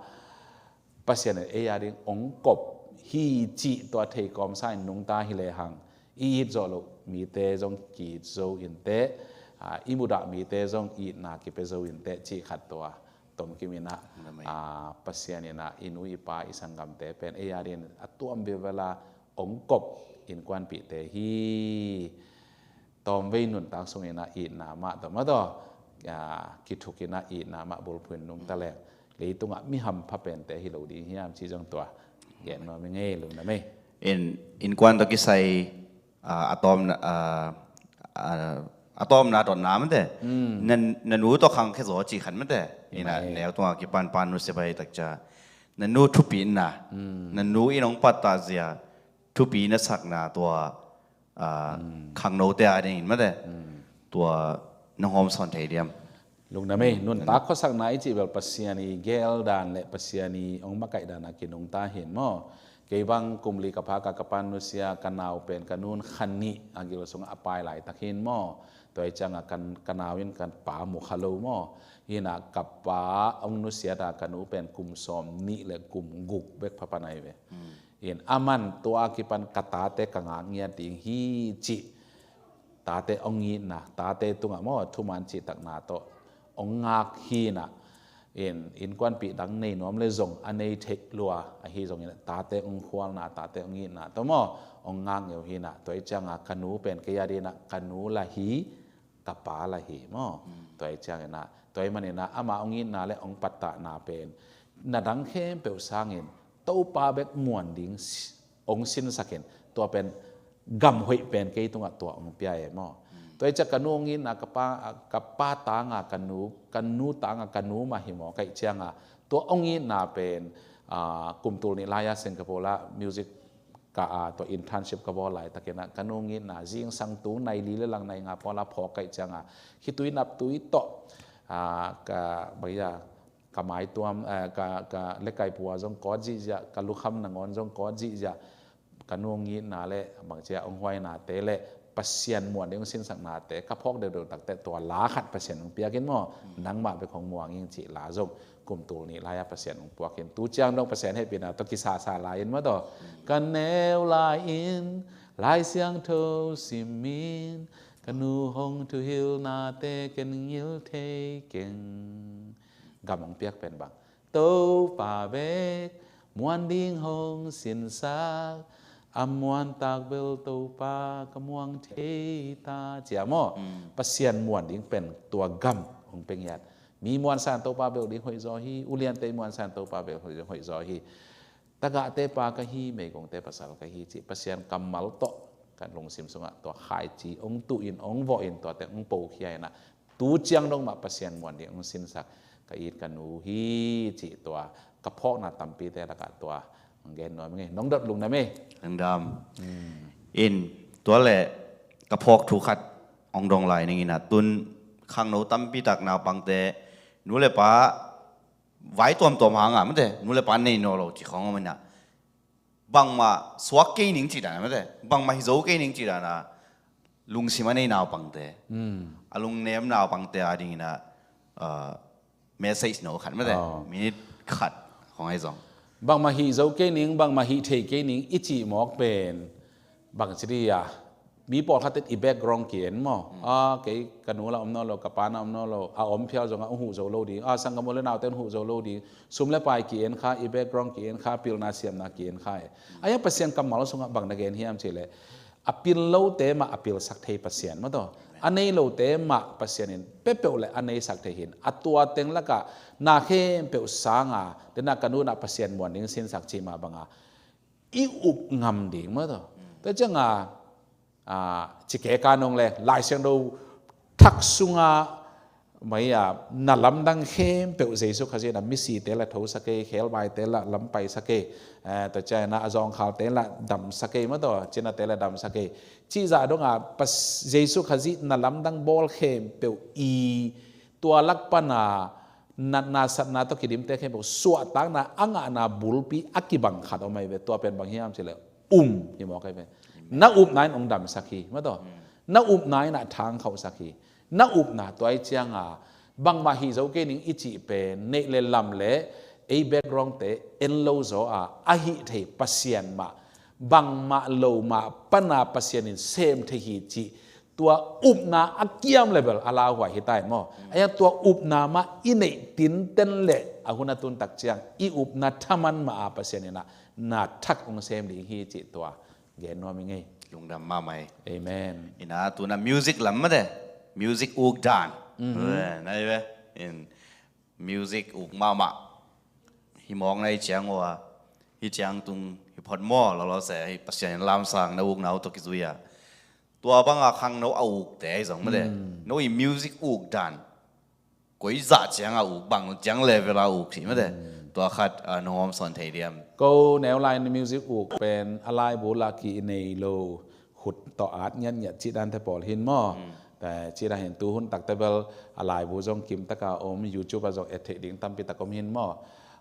Pasian in ei a ding hong kop hi cih tua thei kawmsa in nungta hi lehang, i it zawh loh mite zong ki-it zo in teh, ah, i mudah mite zong itna kipia zo in teh cih khat tua tomkim in ah, ah, Pasian in ah i nu i pa i sanggamte pen ei a dingin a tuam vilvel a hong kop innkuanpihte hi. Tawmvei nuntak sungin ah itna mah tawh, mah tawh, ah, kithuk in ah itna mah bulphuh in nungta leng, leitungah mi hampha pente hi lo ding hiam cih zong tua gen nuam ing ei, lungdam ei. In, innkuan tawh kisai, ah, a tawmna, ah, ah, a tawmna tawh na mate. Na, na nu tawh khangkhia zaw cih khat mate. In ah, neu tungah kipan pa nusia pai tak ciang, na nu thupina, na nu in hong pattah zia, thupi na sakna tua, ah, khangnote a dingin mate. Tua na hawmsawn thei diam? Lungdam ei. Nuntak khuasakna i cih bel Pasian i geldan le Pasian i hong makaihdan a kinungta hi in maw. Kei bang kum li ka phak a ka pa nusia, ka nau pen ka nu'n kha nih a gil sungah a pai laitak hi in maw. Tua hi ciangah ka, ka nau in ka pa mu kha lo maw. Hi in ah ka pa hong nusiat a ka nu pen kum sawmnih le kum guk bek pha pan ahi ve. In aman tua a kipan ka tate ka ngak ngiat ding hi cih, tate hong itna, tate tungah maw thuman cihtakna tawh hong ngak hi in ah, in, innkuanpih dang nei nuam le zong a nei theih lua ahi zongin ah, tate hong khualna, tate hong itna tawh maw hong ngak ngeu hi in ah, tua hi ciangah ka nu pen kei a dingin ah ka nu lah hi, ka pa lah hi maw. Tua hi ciangin ah, tua hi manin ah ama hong itna le hong pattahna pen na dang khempeuh sangin Topa bek muan ding si-, hong sinsak in, tua pen gam hoih pen kei tungah tua hong pia e maw. Tua hi ciang ka nu hong itna, ka pa, ka pa tanga ka nu, ka nu tanga ka nu mah hi maw, ka hih ciangah tua hong itna pen, ah, kum tul nih lai-a Singapore ah music ka, ah, tua internship ka bawl laitakin ah, ka nu hong itna zingsang tung nai li le lang nai nga pawl a phawk ka hih ciangah khitui naptui tawh, ah, ka, bang hiam, ka maituam, eh, ka, ka lekaipu ah zong kawt zihziah, ka lukham nangawn zong kawt zihziah, ka nu hong itna le bangci a hong huainate le Pasian muan ding hong sinsaknate ka phawk deuhdeuh takteh tua la khat Pasian hong piak in maw, nangmah bek hong muang ing cih la zong kum tul nih lai-a Pasian hong puak in, tu ciang dong Pasian hehpihna tawh kisasa lai in maw tawh. Ka neu lai-in Lai Siangtho simin ka nu hong thuhilnate ken ngil thei keng. Gam hong piak pen bang, Topa bek muan ding hong sinsak, a muantak bel Topa ka muang thei ta, ci a maw. Pasian muan ding pen tua gam hong pia ngiat. Mi muansa in Topa bel ding hoih zaw hi, uliante muansa in Topa bel hoih, hoih zaw hi. Tagahte pa ka hi, meigongte pasal ka hi cih Pasian kammal tawh ka lungsim sungah tua khaici hong tuh in, hong vawh in, tuate hong pokhia in ah, tu ciang dong mah Pasian muan ding hong sinsak ka it ka nu hi cih tua ka phawkna tampite lakah tua hong gen nuam ing ei. Nong dot lungdam ei. Lungdam. In tua le ka phawk thu khat hong dong lai ning in ah, tun khangno tampi tak naupangte nu le pa vai tuamtuam hanga mate, nu le pa nei nawn lo ci khawng om in ah, bangmah suak kei ning cih dan a mate, bangmah hi zo kei ning cih dan a lungsim a nei naupangte, a lungnem naupangte a dingin ah, ah, message no khat mate, minute khat khawng ahi zong. Bangmah hi zo kei ning, bangmah hi thei kei ning i cih mawk pen bangci dih a, mi pawlkhatte i background ki-en maw. A, kei ka nu lah om nawn lo, ka pa nah om nawn lo, a om phial zongah hong huh zo lo ding, a, sanggam u le naute hong huh zo lo ding, sum le pai ki-en kha, i background ki-en kha, pilna siamna ki-en kha e. A, hiang Pasian kammal sungah bang na gen hiam cih leh, a pil lote mah a pilsak thei Pasian maw tawh, a nei lote mah Pasian in peuhpeuh le a neisak thei hi in, a tua teng lakah na khempeuh sanga, dena ka nu nah Pasian muan ding sinsak cih mah banga i up ngam ding maw tawh. Tua cianga, ah, ci kei ka nong le, Lai Siangtho thak sunga mai a na lamdang khempeuh Jesu Khazih in a misite la thosak ei, khebaite la lam paisak ei, eh, tua ciangin a zawngkhalte la damsak ei, maw taw, cinate la damsak ei. Cih zah dong a pas Jesu Khazih na lamdang bawl khempeuh i tua lak pan a natna satna tawh kidimte khempeuh suahtakna a ngahna bulpi a kibang khat om ahi ve. Tua pen bang hiam cih leh um hi mawk ahi ve. Na upna in hong damsak hi, maw taw. Na upna in a thangkhauhsak hi. Na upna tua ahih ciang a bangmah hih zo kei ning i cih pen neih le lam le ei backgroundte en lo zaw a, a hih thei Pasian mah, bangmah lo mah pan a Pasian in sem thei hi cih tua upna a kiam level a lauhuai hi ta hi maw. A hiang tua upna mah i neih tinten le a hun a tun tak ciang i upna thaman mah a Pasian in a na thak hong sem ding hi cih tua gen nuam ing ei. Lungdam mahmah ei. Amen. Ina tuna music lam mate, music uk dan. Mhm. Eh, na hi ve. In music uk mahmah. Hi mawk na hi ciang ua, hi ciang tung hi phot maw, lawlaw se hi Pasian in lamsang na uk na uh tawh kizui a. Tua bang a khang no a ukte hi zong mate. Mm. No i music uk dan koi zah ciang a uk, bang ciang level a uk hi mate. Mm. Tua khat, ah, nong hawm sawn thei diam. Ko neu lai ni music uk pen a laibu la ki i nei lo, khut tawh at ngiatngiat cih dante pawl hin maw. Mm. Te cih dan hin tu hun takte bel a laibu zong kim taka om, YouTube a zong et theih ding tampi tak om hin maw.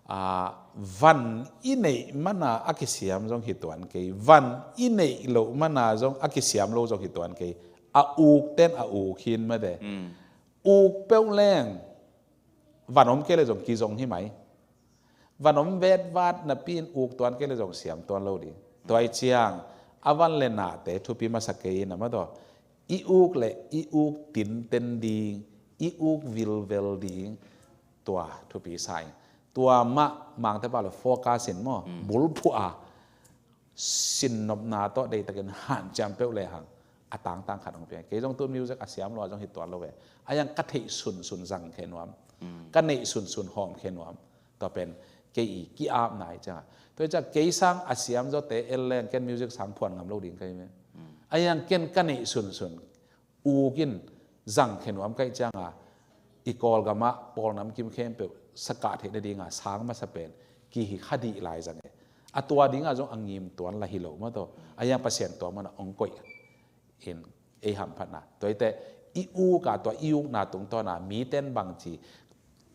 Ah, van i neih mana a kisiam zong hi tuan kei, van i neih loh mana zong a kisiam lo zong hi tuan kei. A uk ten a uk hin mate. Mm. Uk peuh leng van om kei le zong kizong hi mai. Van om vetvat napi in uk tuan kei le zong siam tuan lo ding. Tua ahih ciang a van le nate thupi masa kei in a, maw taw. I uk le i uk tinten ding, i uk vilvel ding, tua thupi sa ing. Tua mah Mangte pau le focus in maw, mm, bulphuh a sinnopna tawh deihtakin hanciam peuh le hang a tangtang khat hong pia. Kei zong tu music a siam lo a zong hi tuan lo ve. A hiang ka theih sunsun zang khe nuam. Mm. Ka neih sunsun hawm khe nuam. Tua pen kei i ki-apna hi ciang a. Tua hi ciang kei sang a siam zawte en leng ken music sang phuan ngam lo ding ka hi ve. Mm. A hiang ken ka neih sunsun uk in zang khe nuam ka hih ciang a, i Kawlgam ah pawl namkim khempeuh sa kah theih nading a sang masa pen kihi kha dih lai zang e. A tua ding a zong a ngim tuan la hi lo, maw taw. A hiang Pasian tua man a hong koih in ei hamphatna. Tua hi teh i uk a, tua i ukna tungtawn a miten bangci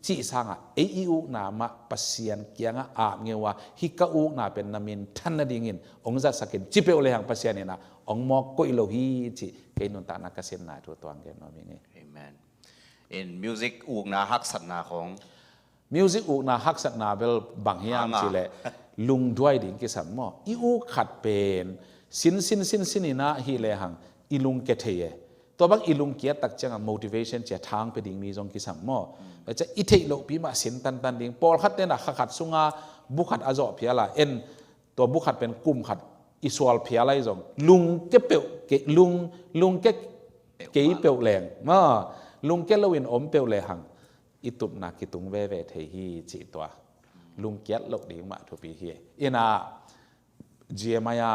cih sang a ei i ukna mah Pasian kiang a ap ngeu a, hih ka ukna pen na minthan nadingin hong zatsak in ci peuh le hang Pasian in a hong mawk koih lo hi cih kei nuntakna ka sinna thu tua hong gen nuam ing ei. Amen. In music ukna haksatna khong. Music ukna haksatna bel bang hiam, hang a, cih leh lungduai ding kisam maw. I uk khat pen sinsin sinsin in a hih le hang i lungkia thei e. Tua bang i lungkiat tak ciang a motivation ci a thang pia ding mi zong kisam maw. Mm. Tua ciang i theih lohpi mah sin tantan ding. Pawlkhat ten a kha khat sung a bu khat a zawh phial a, en tua bu khat pen kum khat i sual phial ahi zong, lungkia peuh kei, lung, lungkia kei peuh leng, maw, lungkia lo in om peuh le hang i tupna kitung veve thei hi cih tua. Lungkiat loh ding mah thupi hi. In a G M I a,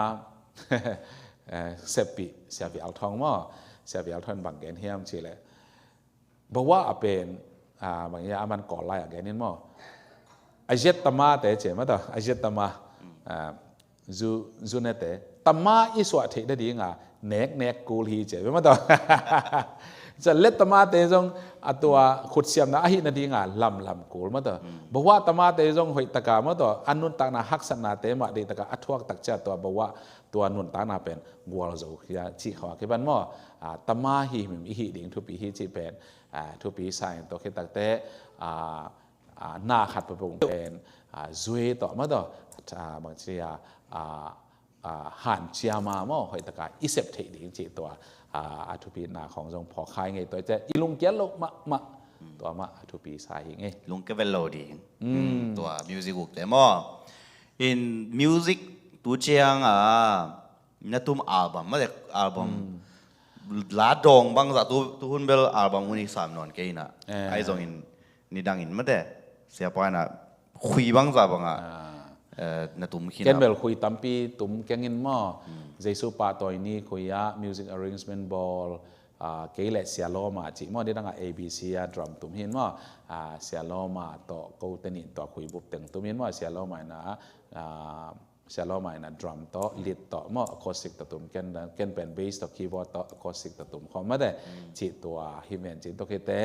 eh, seppih Sia Vial Thawng maw, Sia Vial Thawng in bang gen hiam cih leh, Bawa a pen, ah, bang hiam, a man Kawl lai a gen in maw. A ziat tamate ci, maw taw, a ziat tama, ah, zu, zu nete. Tama i suah theih nading a neknek kul hi ci, maw taw. Ca let tamate zong a tua khutsiamna ahih nading a lamlam kul, maw taw. Mm. Bawa tamate zong hoih taka, maw taw, a nuntakna haksatnate mah deih taka a thuak tak ciang tua bawa tua nuntakna pen gual zo khia cih khawng a kipan maw. Ah, tama himhim i hih ding thupi hi cih pen, ah, thupi sa in tua khit takteh, ah, ah, na khat papung pen, ah, zui tawh, maw taw, ah, bangci a, ah, ah, hanciam a maw, hoih taka i sep theih ding cih tua, ah, a thupina khawng zong phawk kha ing ei. Tua ciang i lungkiat loh mahmah, tua mah a thupi sa hi ing ei. Lungkia vet lo ding. Mm. Mm, tua music ukte maw. In music tu ciang a, na tum album, maw taw, album. Mm. La dawng bangzah tu, tu hun bel album hun i sam nawn kei in a. Eh. Ahi zongin nidangin, maw taw, siapa in a khui bangzah bang a. Ah. Eh, na tum khin a. Ken bel khui tampi tum keng in maw. Mm. Jesu pahtawi ni khui a, music arrangement bawl, ah, kei le Sia Lawma cih maw, nidangah A B C a drum tum hi in maw, ah, Sia Lawma tawh kote nih tua khuibup teng tum hi in maw, Sia Lawma in ah, ah, Sia Lawma in ah drum tawh, lead tawh maw, acoustic tawh tum, ken, ken pen bass tawh, keyboard tawh, acoustic tawh tum khawm mate, cih tua hi men cih tua khite,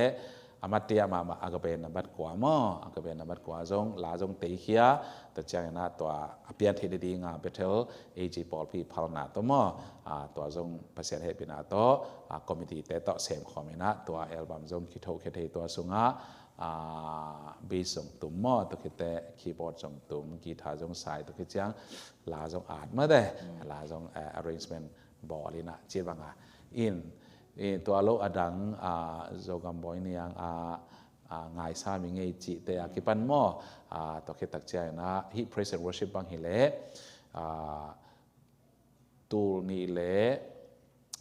a mate a mahmah Agape nambat kua maw, Agape nambat kua zong, la zong teikhia, tua ciangin ah tua a pian theih nadinga Bethel A G pawlpi phalna tawh maw, ah, tua zong Pasian hehpihna tawh, ah, committee te tawh sem khawm in ah tua album zong kithokhia thei, tua sungah, ah, bass zong tum maw, tua khite keyboard zong tum, guitar zong sai, tua khit ciang la zong at mate, la zong, eh, arrangement bawl in ah ci banga in, i tua lo a dang, ah, Zogam Bawi Niang, ah, ah, ngaisa mi ngei cihte a kipan maw, ah, tua khit tak ciangin ah hih praise and worship bang hi leh, ah, tul nih le,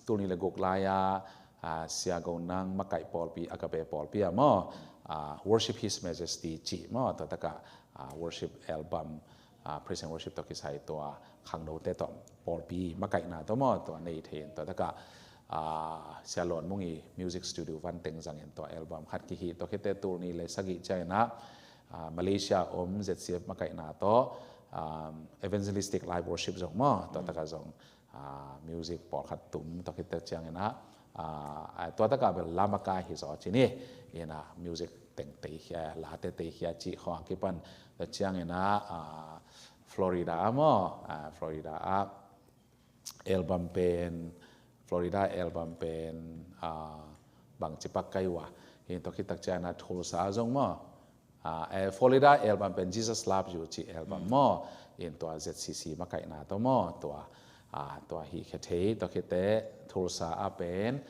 tul nih le guk lai-a, ah, Sia Go Nang makaih pawlpi, Agape pawlpi a maw, ah, Worship His Majesty cih maw, tua takah, ah, worship album, ah, praise and worship tawh kisai tua khangnote tawh pawlpi makaihna tawh maw, tua nei thei in tua takah, ah, Sia Lawn Mung i music studio van teng zangin tua album khat kihih, tua khite tul nih le sagih ciangin ah, ah, Malaysia om Z C F makaihna tawh, ah, evangelistic live worship zong maw, tua takah zong, ah, music pawlkhat tum, tua khit tak ciangin ah, ah, tua takah bel la makai hi zaw ci ni, in ah music teng teikhia, late teikhia cih khawng a kipan, tua ciangin ah, ah, Florida a maw, ah, Florida ah album pen, Florida album pen, ah, bangci pak kai uh a, hi tua khit tak ciangin ah Tulsa zong maw, ah, eh, Florida album pen Jesus Love You cih album maw, in tua Z C C makaihna tawh maw, tua, ah, tua hih khia thei, tua khite Tulsa a pen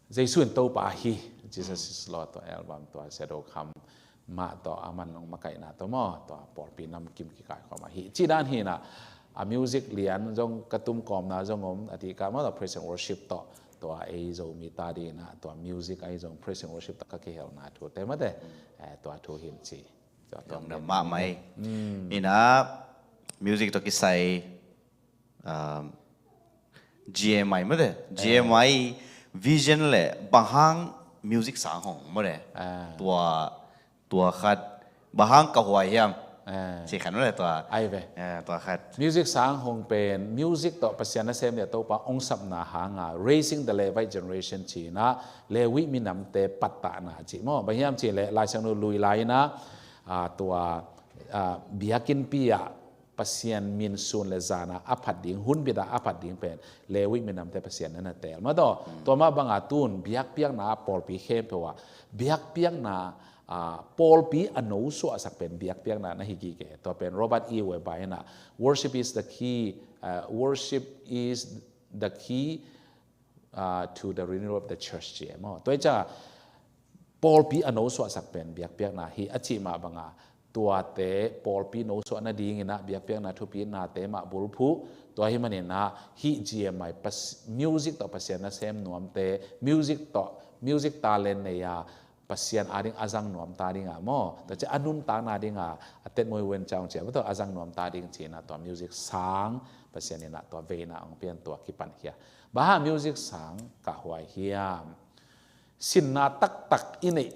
Jesu in Topa hi, Jesus is Lord tua album, tua Shadow Kham mah tawh a man long makaihna tawh maw, tua pawlpi namkim kikai khawm ahi. Cih dan hi in ah, a music lian zong ka tum kawmna zong om, a dih ka maw tua praise and worship tawh, tua ei Zomi ta ding in ah, tua music ahi zong praise and worship tawh ka kihelna thute mate, eh, tua thu hi in ci. Tua tua Lungdam mahmah ei. In ah music tawh kisai, um, G M I mate, G M I vision le bang hang music sang hong mate. Ah. Tua, tua khat bang hang ka huai hiam? Ah. Ci khat mate tua. Ai ve. Eh, tua khat. Music sang hong pen, music tawh Pasian nasem le Topa hong sapna hanga, Raising the Levite Generation ci in ah, Levi minamte pattahna ci maw. Bang hiam ci le, Lai Siangtho lui lai in ah, ah, tua, ah, biakinnpi ah, Pasian min sun le zana a phat ding, hun bita a phat ding pen Levi minamte Pasian na na teel. Mataw, tua mah banga tun biakpiakna pawlpi khempeuh ah, biakpiakna, ah, pawlpi a no suahsak pen biakpiakna na hi gige. Tua pen Robert E. Webber in ah, worship is the key, ah, worship is the key, ah, to the renewal of the church ci e maw. Tua hi ciang pawlpi a no suahsak pen biakpiakna hi a cih mah banga, tuate pawlpi no suah nadingin ah biakpiakna thupinate mah bulphuh. Tua hi manin ah hih G M I pas-, music tawh Pasian nasem nuamte, music tawh, music talent nei a Pasian ading a zang nuam ta ding a maw, tua ci a nuntakna ding a, a tetmoi wen ciang ci a, tua a zang nuam ta ding ci in ah tua music sang Pasian in ah tua veina hong pian, tua kipan khia. Bang hang music sang ka huai hiam? Sinna taktak i neih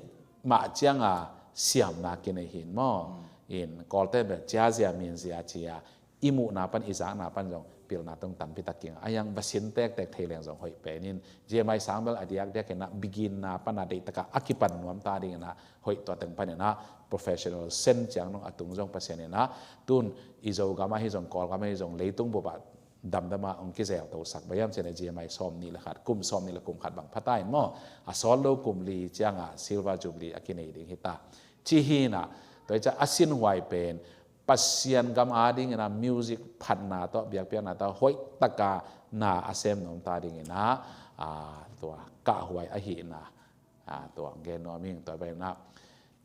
mah cianga siamna kinei hi in maw. In Kawlte bel ciazia minzia ci a, i muhna pan i zakna pan zong pilna tungtampi tak kinga, a hiang va sin tektek thei leng zong hoih pen in. G M I sang bel a diakdiak in ah beginna pan a deih taka a kipan nuam ta ding in ah hoih, tua teng pan in ah professional sen ciang nung a tung zong Pasian in ah tun i Zogam ahi zong, Kawlgam ahi zong, leitung bup ah damdam a hong kizeltosak. Bang hiam ci leh G M I sawm nih le khat, kum sawm nih le kum khat bang pha ta in maw, a sawt lo kum li cianga Silver Jubilee a kinei ding hi ta. Ci hi in ah, tua hi ciang a sinhuai pen Pasian gam ading in ah music phatna tawh, biakpiakna tawh hoih taka na a sem nuam ta ding in ah, ah, tua kahhuai ahihna, ah, tua gen nuam ing. Tua bang in ah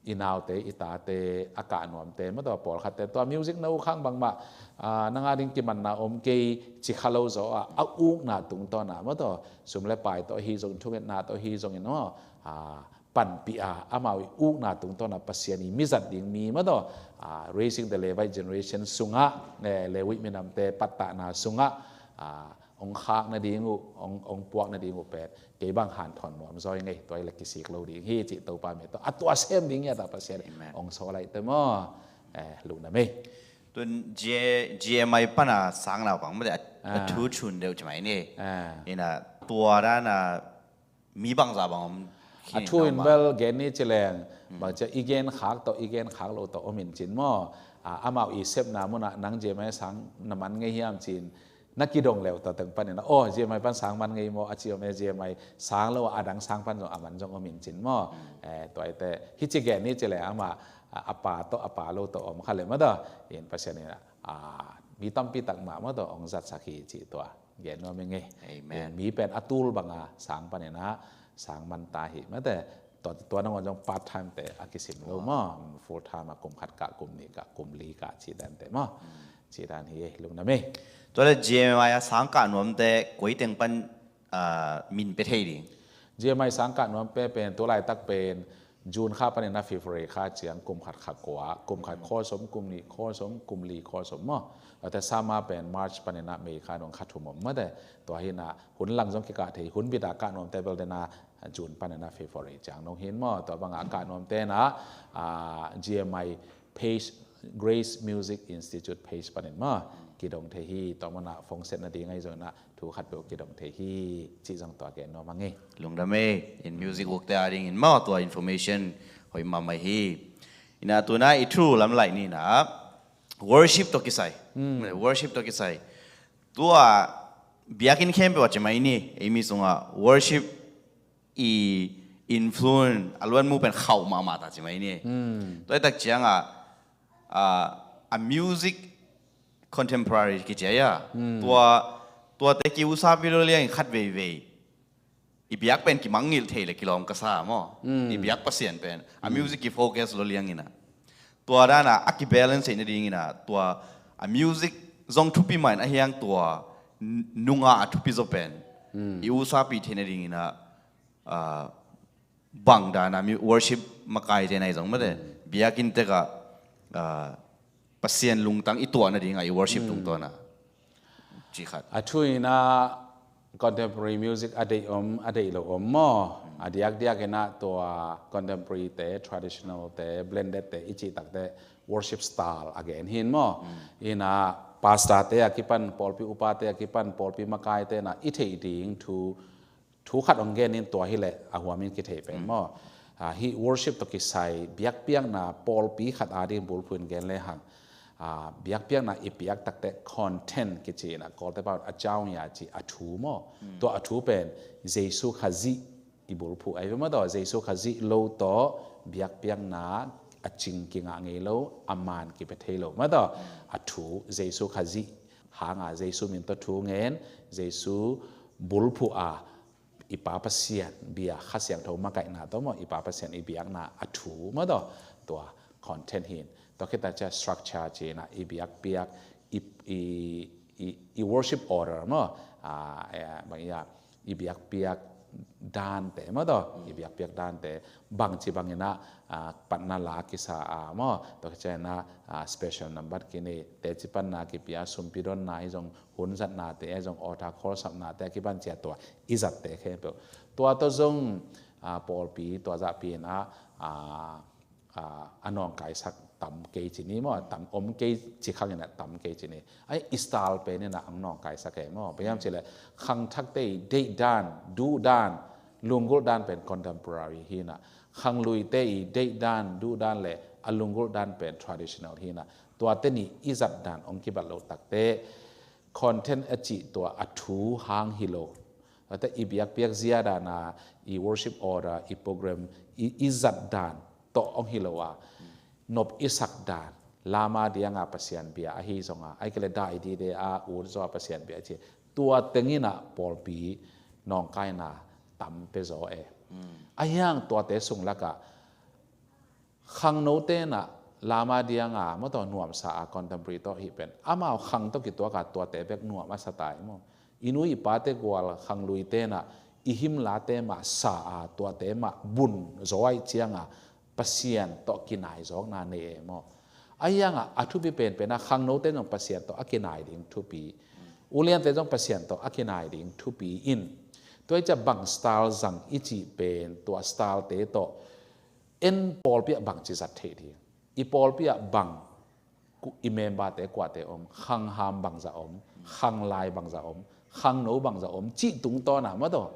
i naute, i tate, a kah nuamte, mataw pawlkhatte tua music na uk hang bangmah, ah, nang ading kimanna om kei ci kha lo zaw a, a ukna tungtawn ah, mataw sum le pai tawh hi zong, thungetna tawh hi zong in maw, ah, panpih a, amau i ukna tungtawn ah Pasian i mizat ding mi, mataw, ah, Raising the Levite Generation sungah, eh, Levi minamte pattahna sungah, ah, hong khak nading uh, hong, hong puak nading uh pen kei bang hanthawn nuam zaw ing ei, tua hi leh kisik lo ding hi cih Topa min tawh a tua sem ding hi a, ta Pasian in hong sawl lai te maw. Lungdam ei. Tun G M I pana sang naupang mate a thu thun deuh ci mai ni. Ina tua dana mi bangzah bang om a thu in bel gen ni ci leng bang cia i gen khak tawh i gen khak lo tawh om in cin maw. Amau i sepna munah nang G M I sang na man ngei hiam cin na kidong leuh tawh teng panin a, aw, G M I pan sang man ngei maw a ci om e, G M I sang lo a dang sang pan zong a man zong om in cin maw. Tua ite hi ci gen ni ci leng amah a pa tawh a pa lo tawh om kha leh mah tawh in Pasian in mi tampi tak mah mah tawh hong zatsak hi cih tua gen nuam ing ei. Mi pen a tul banga sang paninah sang man ta hi mate. Tua, tua nangawn zong part time te a kisim lo maw. Full time a kum khat kah, kum nih kah, kum li kah cih dante maw. Cih dan hi ei, lungdam ei. Tua le G M I a sang kah nuamte koi teng pan min pe thei ding? G M I sang kah nuam pe pen tu laitak pen June kha paninah February kha ciang kum khat kha kua, kum khat khawl sawm, kum nih khawl sawm, kum li khawl sawm maw. Ate summer pen March paninah May kha dong kha thum om mate. Tua hinah hun lang zong kikah thei, hun bita kah nuamte bel dena June paninah February ciang dong hin maw. Tua banga kah nuamte na G M I page, Grace Music Institute page panin maw kidong thei hi. Tua mana phone set nading ahi zonginah thu khat peuh kidong thei hi cih zong tua gen nuam ing ei. Lungdam ei. In music work te adingin maw tua information hoih mahmah hi. Ina tuna i thu lam laih nina worship tawh kisai. Worship tawh kisai. Tua biakinn khempeuh a ci mai ni, ei mi sungah worship i influence a luanmu pen khauh mahmah ta ci mai ni. Tua i tak ciangah a music contemporary kici a, tua, tuate ki-usapi lo liangin khat veivei i biak pen kimangngilh thei le kilawm ka sa maw. I biak Pasian pen a music ki focus lo liangina tua dana a kibalance theih nadingina tua a music zong thupi mahin a hiang tua nunga a thupi zaw pen i usapi theih nadingina bang dana worship makaite na i zong mate biakinn tekah Pasian lungtang i tuah nadinga i worship tungtawna ci khat. A thu inah contemporary music a deih om, a deih lo om maw. A diakdiak inah tua contemporary te, traditional te, blended te i cih takte worship style a gen hin maw. Inah pastor te a kipan, pawlpi upate a kipan, pawlpi makaite na i theih ding thu thu khat hong gen in tua hileh a huamin kithei pen maw. Hih worship tawh kisai biakpiakna pawlpi khat ading bulphuh in gen lehang biakpiakna i piak takte content kici inah Kawlte pau a caungya ci a thu maw. Tua a thu pen Jesu Khazih i bulphuh ahi ve maw tawh. Jesu Khazih lo tawh biakpiakna a cing kingah ngei lo, a man kipia thei lo maw tawh. A thu Jesu Khazih hanga Jesu min tawh thu ngen, Jesu bulphuh a i Pa Pasian bia Kha Siangtho makaihna tawh maw, i Pa Pasian i biakna a thu maw tawh, tua content hin. Tua khita cia structure cina i biakpiak i, i, i, i worship order maw, bang ia i biakpiak dante maw tawh, i biakpiak dante bangci bangina patna la kisa a maw, tua khita cina special number kini, teci panna kipia, sumpi donna hi zong, hun zatnate a zong, altar call sapnate a kipan cia tua i zatte khempeuh. Tua tawh zong pawlpi tua zahpi inah a nawngkaisak tam kei ci ni maw, tam om kei ci khang inah tam kei ci ni. Ai i style pen inah ang nawngkaisak e maw. Bang hiam cileh khangthakte i deih dan, duh dan, lunggulh dan pen contemporary hinah, khangluite i deih dan, duh dan le a lunggulh dan pen traditional hinah, tuate ni i zat dan hong kibat loh takte content a cih tua a thu hang hi lo. Tuate i biakpiak zia dana i worship order, i program, i, i zat dan tawh hong hi lo a, nop i sak dan, lama dianga Pasian bia ahi zonga, ahi kei le dai dide a ut zaw a Pasian bia a ci, tua tenginah pawlpi nawngkaina tam pia zaw e. A hiang tuate sung lakah khangnote na lama dianga maw tawh nuamsa a contemporary tawh hih pen amau khang tawh kituaka tuate bek nuam a sa tai maw. I nu i pate gual khangluite na i himlate mah sa a tuate mah bun zaw aih cianga Pasian tawh kinai zawkna nei e maw. A hianga a thupi penpen a khangnote nong Pasian tawh a kinai ding thupi Uliante zong Pasian tawh a kinai ding thupi in. Tua i cia bang style zang i cih pen, tua style te tawh en pawlpi ah bangci zat theih ding. I pawlpi ah bang, i memberte kuate om, khangham bangza om, khanglai bangza om, khangno bangza om cih tungtawn a maw taw.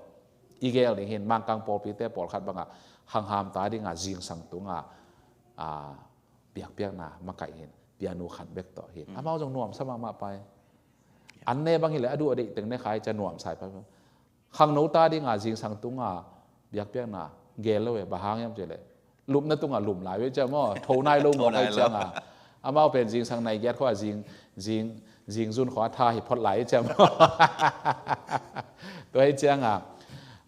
I gel ding hin, Mangkang pawlpite pawlkhat bangah khangham ta dinga zingsang tunga, a, biakpiakna makaih hin, pianu khat bek tawh hin. Amau zong nuamsa mahmah pai. An ne bang hileh a duh a deih teng ne khai cia nuamsa pai. Khangno ta dinga zingsang tunga biakpiakna gel lo e, bang hang hiam cihleh lupna tunga lum lai ve cia maw, tho nai lo maw, kai cianga. Amau pen zingsang nai giat khua zing, zing, zing zun khua tha hi phot lai cia maw. Tua hi cianga,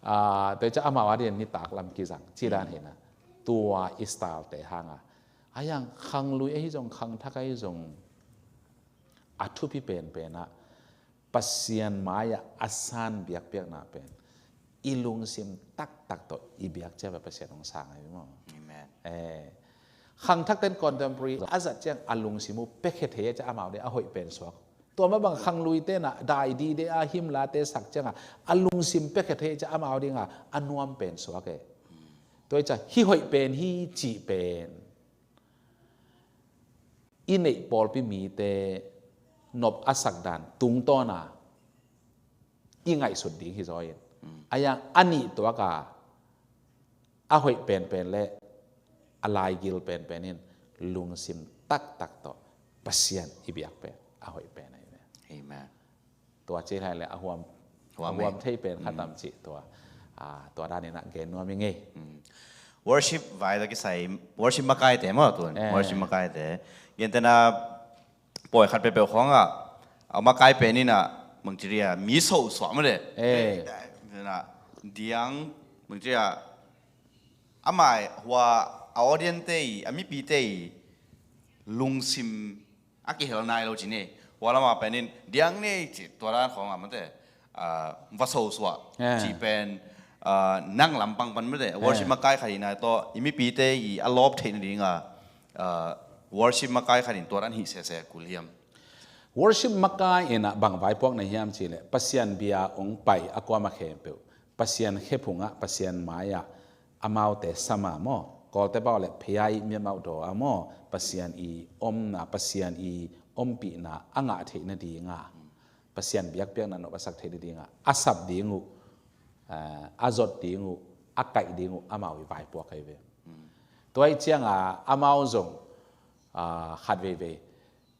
a, tua hi cia amau a din nitak lam kizang ci dan hina. Tua i style te hanga. A yang khanglui ahi zong, khangthak ahi zong, a thupi penpen ah Pasian mai-ah a san biakpiakna pen i lungsim taktak tawh i biak ciang Pasian hong sang ahi maw? Amen. Eh, khangthak ten contemporary a zat ciang a lungsim uh piakhia thei a cia amau ding a hoih pen suak. Tua mah bang khanglui tenah dai dide a himlate sak cianga a lungsim piakhia thei a cia amau dinga a nuam pen suak e. Tua i cia hih hoih pen hi cih pen i neih pawlpi mite nop a sak dan tungtawna i ngaihsut ding hi zaw in. A yang a nih tuaka a hoih penpen le a laigil penpen in lungsim taktak tawh Pasian i biak pen a hoih pen ahi ve. Amen. Tua ci lai le a huam, a huam thei pen khatam cih tua, a, tua danin a gen nuam i ngei. Worship vai tawh kisai, worship makaite maw tun. Eh. Worship makaite. Gentena pawi khat peuhpeuh khawngah a makai pen inah mangciria mi so suah mah de. Eh. Diang mangciria amai hua a audience te i, a mipite i lungsim a kihel nai lo ci ni. Hua lama penin diang ni ci tua dan khawngah mate, a, va so suah ci pen, a, nang lampang pan mate. Worship makai khat i nai tawh i mipite i a lawp theih nadinga, a, worship makai khat in tua dan hih sese kul hiam? Worship makai inah bang vaipuak na hiam cihleh Pasian bia ong pai a kuama khempeuh Pasian khephungah, Pasian mai-ah amaute sama maw, Kawlte pau le phei-a i miamauh daw a maw, Pasian i omna, Pasian i ompihna a ngah theih nadinga, Pasian biakpiakna nop a sak theih nadinga a sap ding uh, eh, a zot ding uh, a kaih ding uh amau i vaipuak ahi ve. Tua ih cianga amau zong, ah, khat veivei,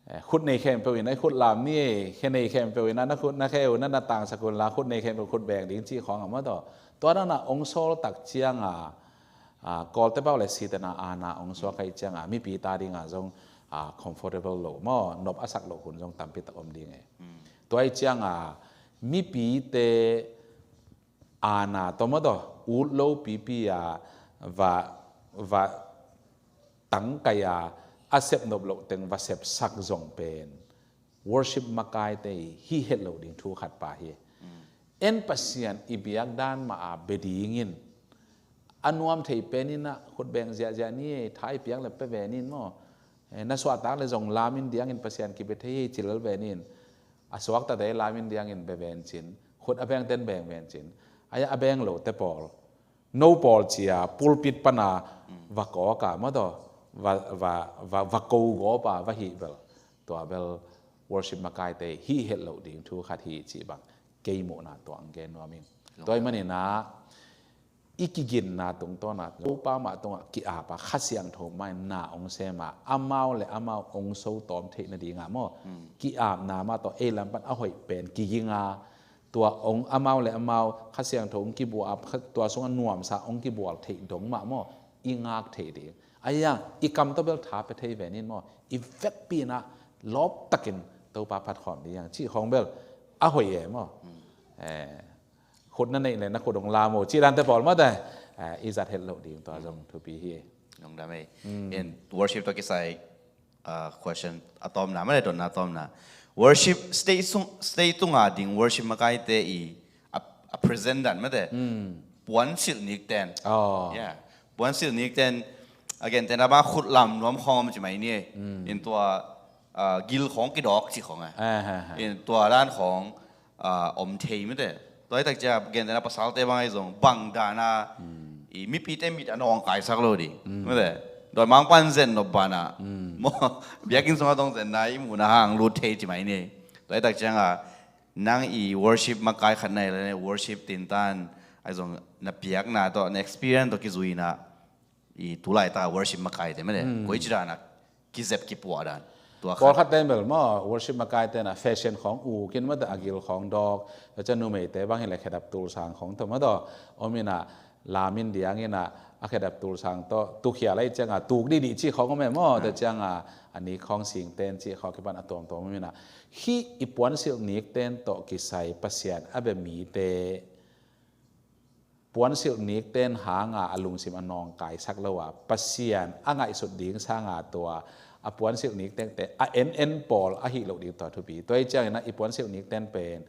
eh, khut nei khempeuh in a khut lam ni e, khe nei khempeuh in a na khut na khe uh na na tangsak un la khut nei khempeuh khut beng ding cih khawng a maw taw. Tua nana ong sawl tak cianga, ah, Kawlte pau le sitena ana ong suak ahi cianga mipi ta dinga zong, ah, comfortable lo maw, nop a sak lo hun zong tampi tak om ding e. Tua ahi cianga mipite ana tawh maw taw, ut lo pipi a va, va tangkai a a sep nop loh teng va sepsak zong pen worship makaite i hih het loh ding thu khat pa hi. En Pasian i biak dan mah a bia dingin a nuam thei pen inah khut beng ziahziah ni e, tha i piak le pe ven in maw. Eh, na suahtak le zong lam in diangin Pasian kibia thei hi ci lel ven in. A suaktate lam in diangin bia ven cin. Khut a bengten beng ven cin. Aia a beng lote pawl, no pawl cia pulpit pana va kawka maw taw, va, va, va, va ko gawpa va hih bel, tua bel worship makaite hih het loh ding thu khat hi cih bang kei muhna tua ang gen nuam ing. Tua ih maninah i kiginna tungtawna Topa mah tungah ki-apa Kha Siangtho mah in na ong sema amau le amau ong so tawm theih nadinga maw, ki-apna mah tawh ei lam pan a hoih pen kiginga, tua ong amau le amau Kha Siangtho ong kibuap, tua sungah nuamsa ong kibual theih dong mah maw, i ngak theih ding. Aia i kam tawh bel tha pia thei ven in maw, i vekpi inah lawp takin Topa phatkhawm ding cih khawng bel a hoih e maw. Eh, khut na neih le na khut ong lam uh cih dante pawl mawte, eh, i zat het loh ding tua zong thupi hi. Lungdam ei. In worship tawh kisai, ah, question a tawmna mate, dotna a tawmna. Worship stage sung, stage tunga ding worship makaite i a, a present dan mate. Puansilh nikten. Oh. Yeah. Puansilh nikten. Again, tena ba khut lam nuam khawng om ci mai ni. In tua ah, gil khawng kidawk cih khawng a. Ah, ha, ha. In tua dan khawng, ah, om thei mate. Tua hi tak ciang a gentehna pasalte bang ahi zong bang dan a, i mipite mit a nawngkaisak lo ding mate. Dawimangpa'n zen nop banah maw, biakinn sungah dong zenna i muhna hang lut thei ci mai ni. Tua hi tak ciang a nang i worship makai khat na hi leh worship tintan ahi zong na piakna tawh na experience tawh kizui-in ah i tulaitak a worship makaite mate, koi ci dan a kizep kipuah dan. Tua khat. Pawlkhat ten bel maw, worship makaite na fashion khawng uk in mate, a gil khawng dawk. Tua ciang numeite bang hi leh khedap tulsang khawng tawh mate om in ah, lam in diang in ah, a khedap tulsang tawh tukhial ahih ciang a tuk dihdih cih khawng om e maw. Tua ciang a a nik khawng sing ten cih khawng kipan a tuamtuam om in ah, hih i puansilh nik ten tawh kisai Pasian a bia mite puansilh nik ten hang a a lungsim a nawngkaisak lo a, Pasian a ngaihsut ding sang a tua a puansilh nik tengte a en en pawl ahih loh ding tua thupi. Tua hi ciangin ah i puansilh nik ten pen,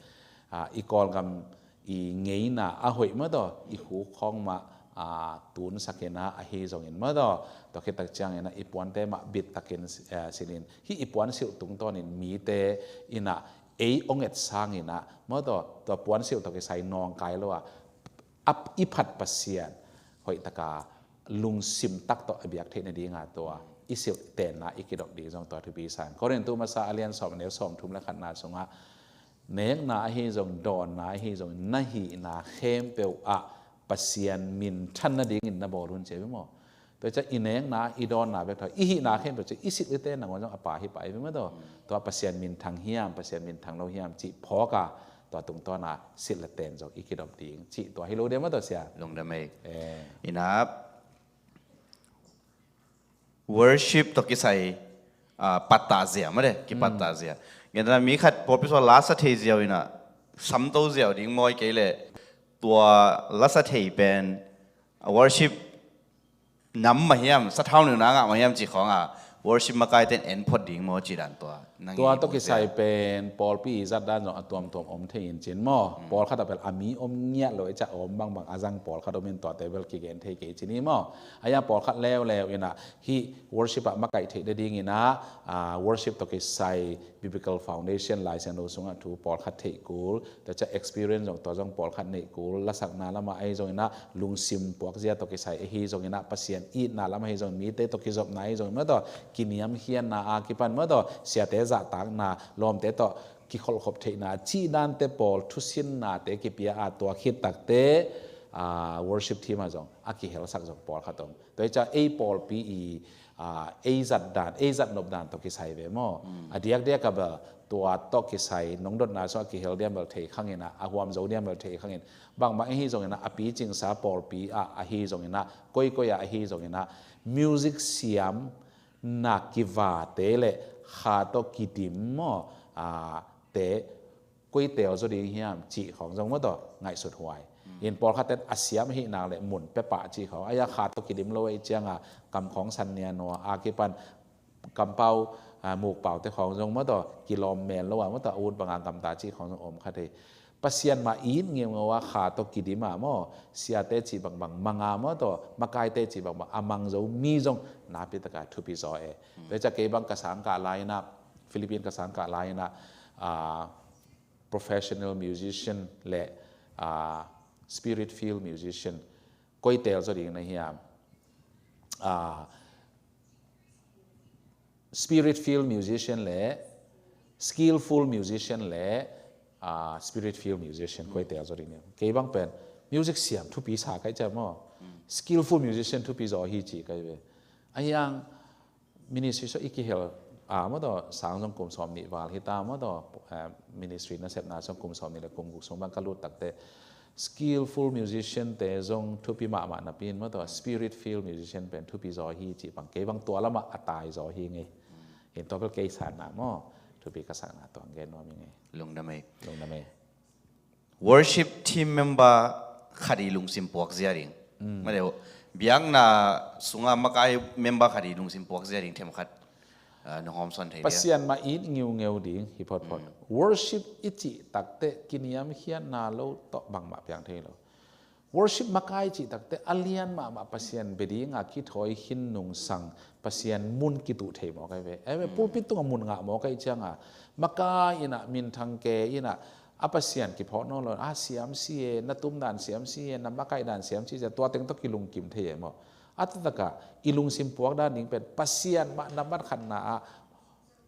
ah, i Kawlgam i ngeina a hoih mate, i khuk khawng mah, ah, tunsak in ah ahi zongin mate, tua khit tak ciangin ah i puante mah bit takin, eh, silh in, hih i puansilh tungtawnin mite in ah ei hong et sangin ah mate, tua puansilh tawh kisai nawngkai lo a, a, i phat Pasian hoih taka lungsim tak tawh a biak theih nading a tua i silh tenna i kidop ding zong tua thupi sa ing. Korintu masa a lian sawm, a neu sawmthum le khatna sungah, nekna ahi zong, dawnna ahi zong, na hihna khempeuh ah Pasian minthan nadingin na bawl un ci hi ve maw. Tua ciang i nekna, i dawnna bek thawn, i hihna khempeuh ci, i silh i ten nangawn zong a pa hi pah hi ve maw tua. Tua Pasian minthang hiam, Pasian minthang lo hiam cih phawk a, tua tungtawn a silh le ten zong i kidop ding cih tua hi lo diam maw tua, sia? Lungdam ei. Eh. In ah worship tawh kisai, ah, pattah zia mate, kipattah zia. Gentehna mi khat pawlpi sungah la sa thei ziau in ah, samto ziau ding maw, ahih kei leh tua la sa thei pen, ah, worship nam mah hiam, sathau neu na ngah mah hiam cih khawng a worship makaite in en phot ding maw cih dan tua. Tua tawh kisai pen pawlpi i zat dan zong a tuamtuam om thei in cin maw. Pawlkhat ah bel a mi om ngiat lo i cih a om bangbang a zang pawlkhat om in tuate bel kigen thei kei cin hi maw. A ya pawlkhat leuleu in ah hih worship ah makaih theih nadingin ah, ah, worship tawh kisai biblical foundation, Lai Siangtho sungah thu pawlkhat theih kul, tua ciang experience zong tua zong pawlkhat neih kul, lasakna lamah ahi zongin ah lungsim puakzia tawh kisai ahi zongin ah Pasian itna lam ahi zongin mite tawh kizopna ahi zongin maw tua kiniamkhiatna a kipan maw tua siate zahtakna, lawmte tawh kikholhkhop theihna cih dante pawl thusinnate kipia a tua khit takte, ah, worship team ah zong a kihelsak zong pawlkhat om. Tua hi ciang ei pawlpi i, ah, ei zat dan, ei zat nop dan tawh kisai ve maw. A diakdiak a bel tua tawh kisai nong dotna sung a kihel diam bel thei khang in ah, a huam zo diam bel thei khang in. Bangbang ahi zongin ah a picingsa pawlpi ah ahi zongin ah, koikoi ah ahi zongin ah music siam na kivate le kha tawh kidim maw, ah, te koi tel zaw ding hiam cih khawng zong maw tua ngaihsut huai. In pawlkhat ten a siam ahih nak le mun pia pah cih khawng. A ya kha tawh kidim lo ahih ciang a kam khawng san nia nua a kipan kampau, ah, mukpaute khawng zong maw tua kilawm men lo a maw tua a ut bang a gamta cih khawng zong om kha thei. Pasian mah it ngeungeu a kha tawh kidim a maw, siate cih bangbang mang a maw tua makaite cih bangbang a mang zo mi zong napi taka thupi zaw e. Tua hi ciang kei bang ka sangkah lai in ah, Philippines ka sangkah lai in ah, ah, professional musician le, ah, spirit filled musician koi tel zaw ding na hiam? Ah, spirit filled musician le skillful musician le, ah, spirit filled musician koi tel zaw ding na hiam? Kei bang pen music siam thupi sa ka hi ciang maw, skillful musician thupi zaw hi ci ka hi ve. A hiang ministry sung i kihel a maw tua sang zong kum sawm nih val hi ta maw tua, eh, ministry nasepna sung kum sawm nih le kum guk sung bang ka lut takte skillful musician te zong thupi mahmah napi in maw tua spirit filled musician pen thupi zaw hi cih bang kei bang tua lamah a tai zaw hi ngei. In tua bel kei sanna maw, thupi ka sanna tua gen nuam hi ngei. Lungdam ei. Lungdam ei. Worship team member khat i lungsim puakzia ding. Mate, biakna sungah makai member khat i lungsim puakzia ding themkhat, ah, nong hawmsawn thei dia? Pasian mah it ngeungeu ding hi photphot. Worship i cih takte kiniamkhiatna lo tawh bangmah piang thei lo. Worship makai cih takte a lian mahmah Pasian bia dinga kithawi khin nungsang Pasian mun kituh thei mawk ahi ve. Ahi ve, pulpit tungah mun ngah mawk ahi cianga makai inah minthang ke inah a Pasian kiphawk nawn lo, a siamsi e, na tum dan siamsi e, na makai dan siamsi e, tua teng tawh kilungkim thei e maw? A taktakah i lungsim puak dan ding pen Pasian mah nambat khatna ah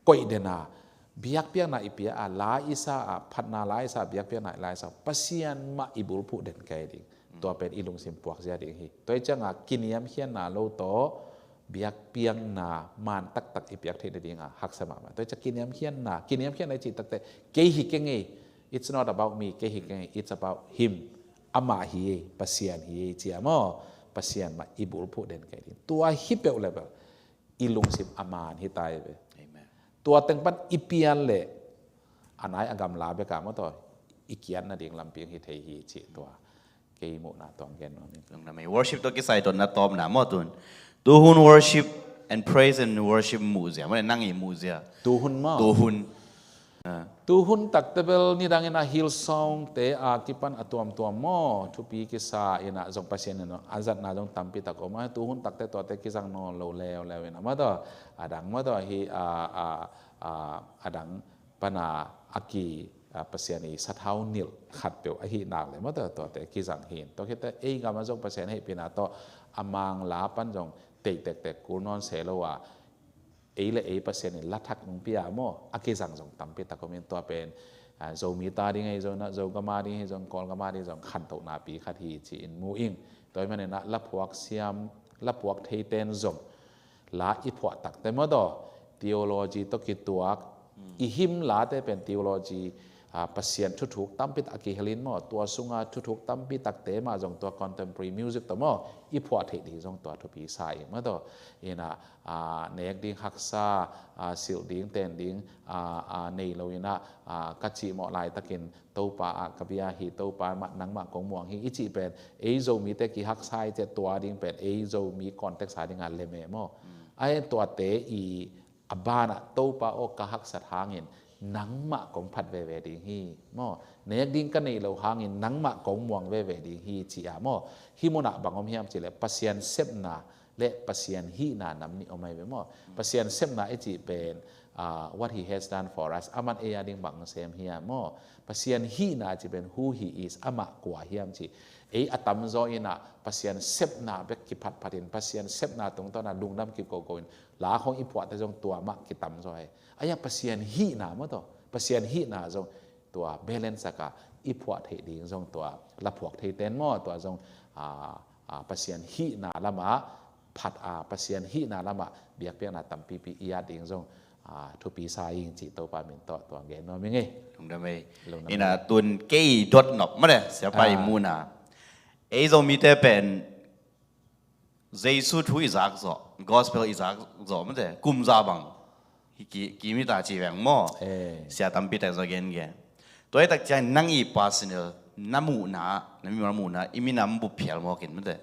koih den a, biakpiakna i pia a, la i sa a, phatna la i sa, biakpiakna la i sa, Pasian mah i bulphuh den kei ding. Tua pen i lungsim puak zia ding hi. Tua i cianga kiniamkhiatna lo tawh biakpiakna man taktak i piak theih nadinga haksa mahmah. Tua i ciang kiniamkhiatna, kiniamkhiatna i cih takte kei hi keng ei, it's not about me, kei hi keng ei, it's about him. Amah hi ei, Pasian hi ei cia maw? Pasian mah i bulphuh den kei ding. Tua hi peuh level i lungsim a man hi tai ve. Amen. Tua teng pan i pian le a nai a gamla beka maw taw i kiat nading lampi hi thei hi cih tua kei muhna tuang gen nuam in. Lungdam ei. Worship tawh kisai tawh na tawpna maw tun? Tuhun worship and praise and worship muhzia maw, nang i muhzia? Tuhun maw? Tuhun. Tuhun takte bel nidangin a Hillsong te a kipan a tuamtuam maw, thupi kisa inah zong Pasian in a zatna zong tampi tak om a, tuhun takte tuate kizang nawn lo leuleu inah maw taw, a dang maw taw hi a, a, a, a dang pana a ki, a, Pasian i sathau nilh khat peuh ahi nak le maw taw tuate kizang hin. Tua khite ei gam a zong Pasian hehpihna tawh a mangla pan zong teitektek kul nawn se lo a, ei le ei Pasian in lathak nung pia maw, a kizang zong tampi tak om in tua pen, a, Zomi ta ding ahi zong, Zogam a ding ahi zong, Kawlgam a ding zong khantohna pi khat hi ci-in mu ing. Tua hi maninah laphuak siam, laphuak theiten zong la i phuah takte maw taw, theology tawh kituak, i hymn late pen theology, a, Pasian thuthuk tampi tak a kihelin maw, tua sunga thuthuk tampi takte mah zong tua contemporary music tawh maw, i phuah theih ding zong tua thupi sa ing maw taw. Inah, a, nek ding haksa, a, silh ding ten ding, a, a, nei lo inah, a, ka cihmawh laitakin Topa ah ka bia hi, Topa mah nangmah kong muang hi i cih pen ei Zomite kihaksa i cih tua ding pen ei Zomi context a dinga lem e maw? A en tuate i a banah Topa aw ka haksat hangin nangmah kong phat veve ding hi maw? Nek ding ka neih loh hangin nangmah kong muang veve ding hi ci-a maw? Hih munah bang om hiam cihleh Pasian sepna le Pasian hihna nam nih om ahi ve maw? Pasian sepna i cih pen, ah, what he has done for us, aman ei a ding bang sem hiam maw? Pasian hihna cih pen who he is, amah kua hiam cih. Ei a tamzaw inah Pasian sepna bek kiphatphatin Pasian sepna tungtawna lungdam kikokoin la khong i phuahte zong tua mah kitamzaw hi. Aia Pasian hihna maw taw, Pasian hihna zong tua balance a ka i phuah theih ding zong tua laphuak theiten maw tua zong, a, a, Pasian hihna lamah phat a, Pasian hihna lamah biakpiakna tampipi i at ding zong, a, thupi sa ing cih Topa min tawh tua gen nuam ing ei. Lungdam ei. Lungdam ei. Inah tun kei dot nop mah le siapa i muhna ei Zomite pen Jesu thu i zak zawh, gospel i zak zawh mate, kum za bang hi ki, ki mita ci veng maw? Eh. Sia tampi tak zaw gengen. Tua i tak ciang nang i personal, na muhna, na mimal muhna, i minam bup phial mawkin mate.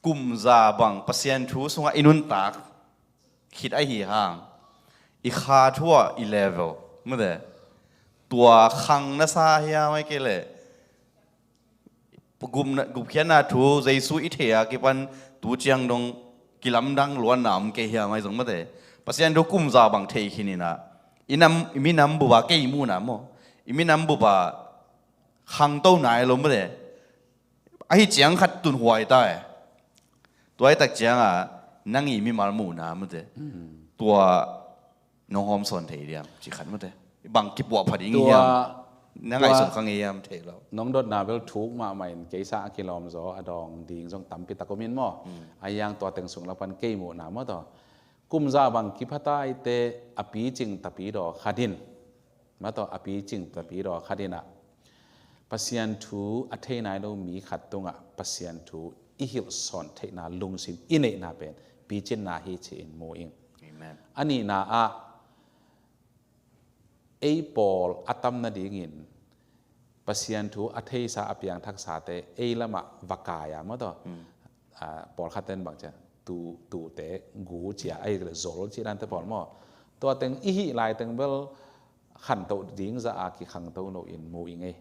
Kum za bang Pasian thu sungah i nuntak khit ahi hang, i kha thu ah i level mate. Tua khang na sa hiam ai kei leh gupna, gupkhiatna thu Jesu i thei a kipan tu ciang dong kilamdang luanna om kei hiam ai zong mate. Pasian thu kum za bang thei khin inah i nam, i minam bup a kei i muhna maw, i minam bup a khangto nai lo mate. Ahi ciang khat tunhuai ta e. Tua i tak cianga nang i mimal muhna mate. Tua nong hawm sawn thei diam ci khat mate. Bang kipuah pha ding hiam? Na ngaihsun kha ngei hiam thei lo. Nong dotna bel thuk mahmah in keisa a kilawm zaw a dawng ding zong tampi tak om in maw? A yang tua teng sung lapan kei muhna maw taw. Kum za bang kipha ta i te a picing tapi daw khat in, maw taw, a picing tapi daw khat in ah Pasian thu a thei nai lo mi khat tungah Pasian thu i hilh sawn theihna lungsim i neihna pen picinna hi ci-in mu ing. Amen. A nihna ah ei pawl a tam nadingin Pasian thu a theisa a piangthaksate ei lamah va kai a maw taw. Pawlkhat ten bang ciah tu, tute gu cia ahi le zol cih dante pawl maw? Tua teng i hih lai teng bel khantoh ding zah a kikhangto lo in mu i ngei.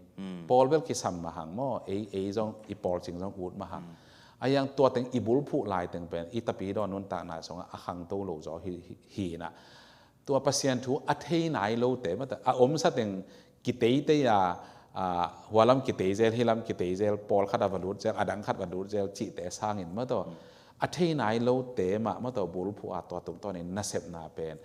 Paul bel kisam mahang maw, ei, ei zong i pawl cing zong ut mahang. A yang tua teng i bulphuh lai teng pen i tapidaw nuntakna sungah a khangto lo zaw hi, hi, hi inah. Tua Pasian thu a thei nai lote mata a omsa teng kiteitei a, a, hualam kitei zel, hilam kitei zel, pawlkhat a va lut zel, a dangkhat va lut zel cihte sangin mataw a thei nai lote mah mataw bulphuh a tua tungtawnin nasepna pen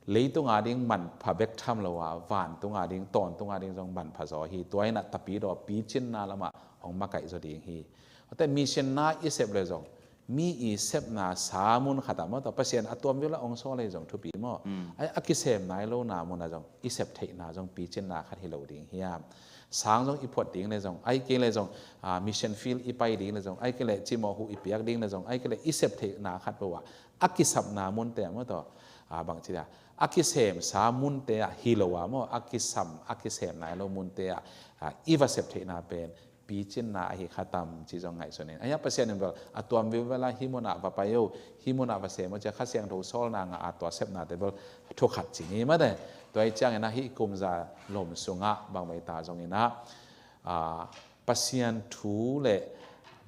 leitunga ding manpha bek tham lo a, vantunga ding, tawntunga ding zong manpha zaw hi. Tua inah tapidaw picinna lamah hong makaih zaw ding hi. Ate mission na i sep le zong mi i sepna sa mun khatah maw tawh Pasian a tuam viu la ong saw le zong thupi maw? Ai a kisem nai lona munah zong i sep theihna zong picinna khat hi lo ding hiam? Sang zong i phuat ding le zong, ai kei le zong, a, mission field i pai ding le zong, ai kei le cimawh huh i piak ding le zong, ai kei le i sep theihna khat peuh ah a kisapna munte ah maw tawh, a, bangci dia a kisemsa munte ah hi lo ah maw, a kisam a kisem nai lo munte ah, a, i va sep theihna pen picinna ahi khatam ci zong ngaihsun in. Ahi a Pasian in bel a tuam viu vela hi munah va pai o, hi munah va sem o cia Kha Siangtho sawlna ngah a tua sepnate bel thukhat ci ni mate. Tua hi ciangin ah hih kumza lom sungah bangmai ta zongin ah, a, Pasian thu le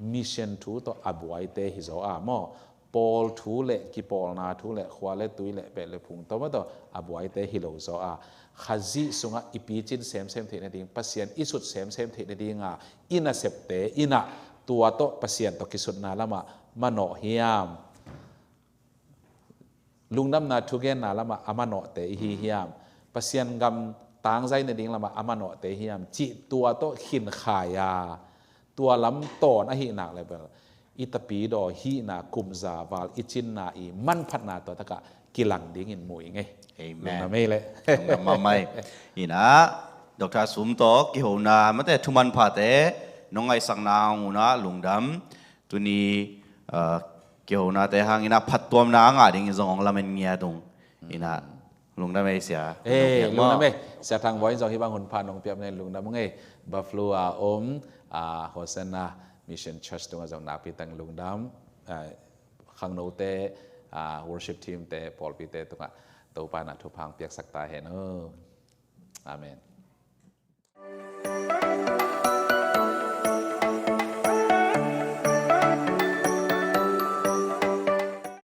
mission thu tawh a buaite hi zaw a maw? Pawl thu le kipawlna thu le khua le tui le peh le phung tawh maw tawh a buaite hi lo zaw a, Khazih sungah i picin semsem theih nading, Pasian i sut semsem theih nadinga i nasepte inah tua tawh Pasian tawh kisutna lamah manawh hiam? Lungdamna thugenna lamah a manawhte i hi hiam? Pasian gam tangzai nading lamah a manawhte hiam? Cih tua tawh khinkhai a, tua lam tawn ahi nak le bel i tapidaw hihna kumza val i cinna i manphatna tua takah kilang dingin mu i ngei. Amen. Lungdam ei le. Lungdam mahmah ei. Inah Doctor Sum tawh kihona mate thumanphate nong ngaihsakna hong unah lungdam. Tuni, ah, kihonate hangin ah phattuamna a ngah dingin zong hong lamen ngiat ung. Inah lungdam ei sia. Eh, lungdam ei. Sia Thang Bawi in zong hih bang hun pha nong piak nen lungdam ung ei. Buffalo a om, ah, Hosanna Mission Church tungah zong nakpi teng lungdam. Ah, khangnote, ah, worship team te, pawlpite tungah Topa na thupha hong piaksak ta hen o. Amen.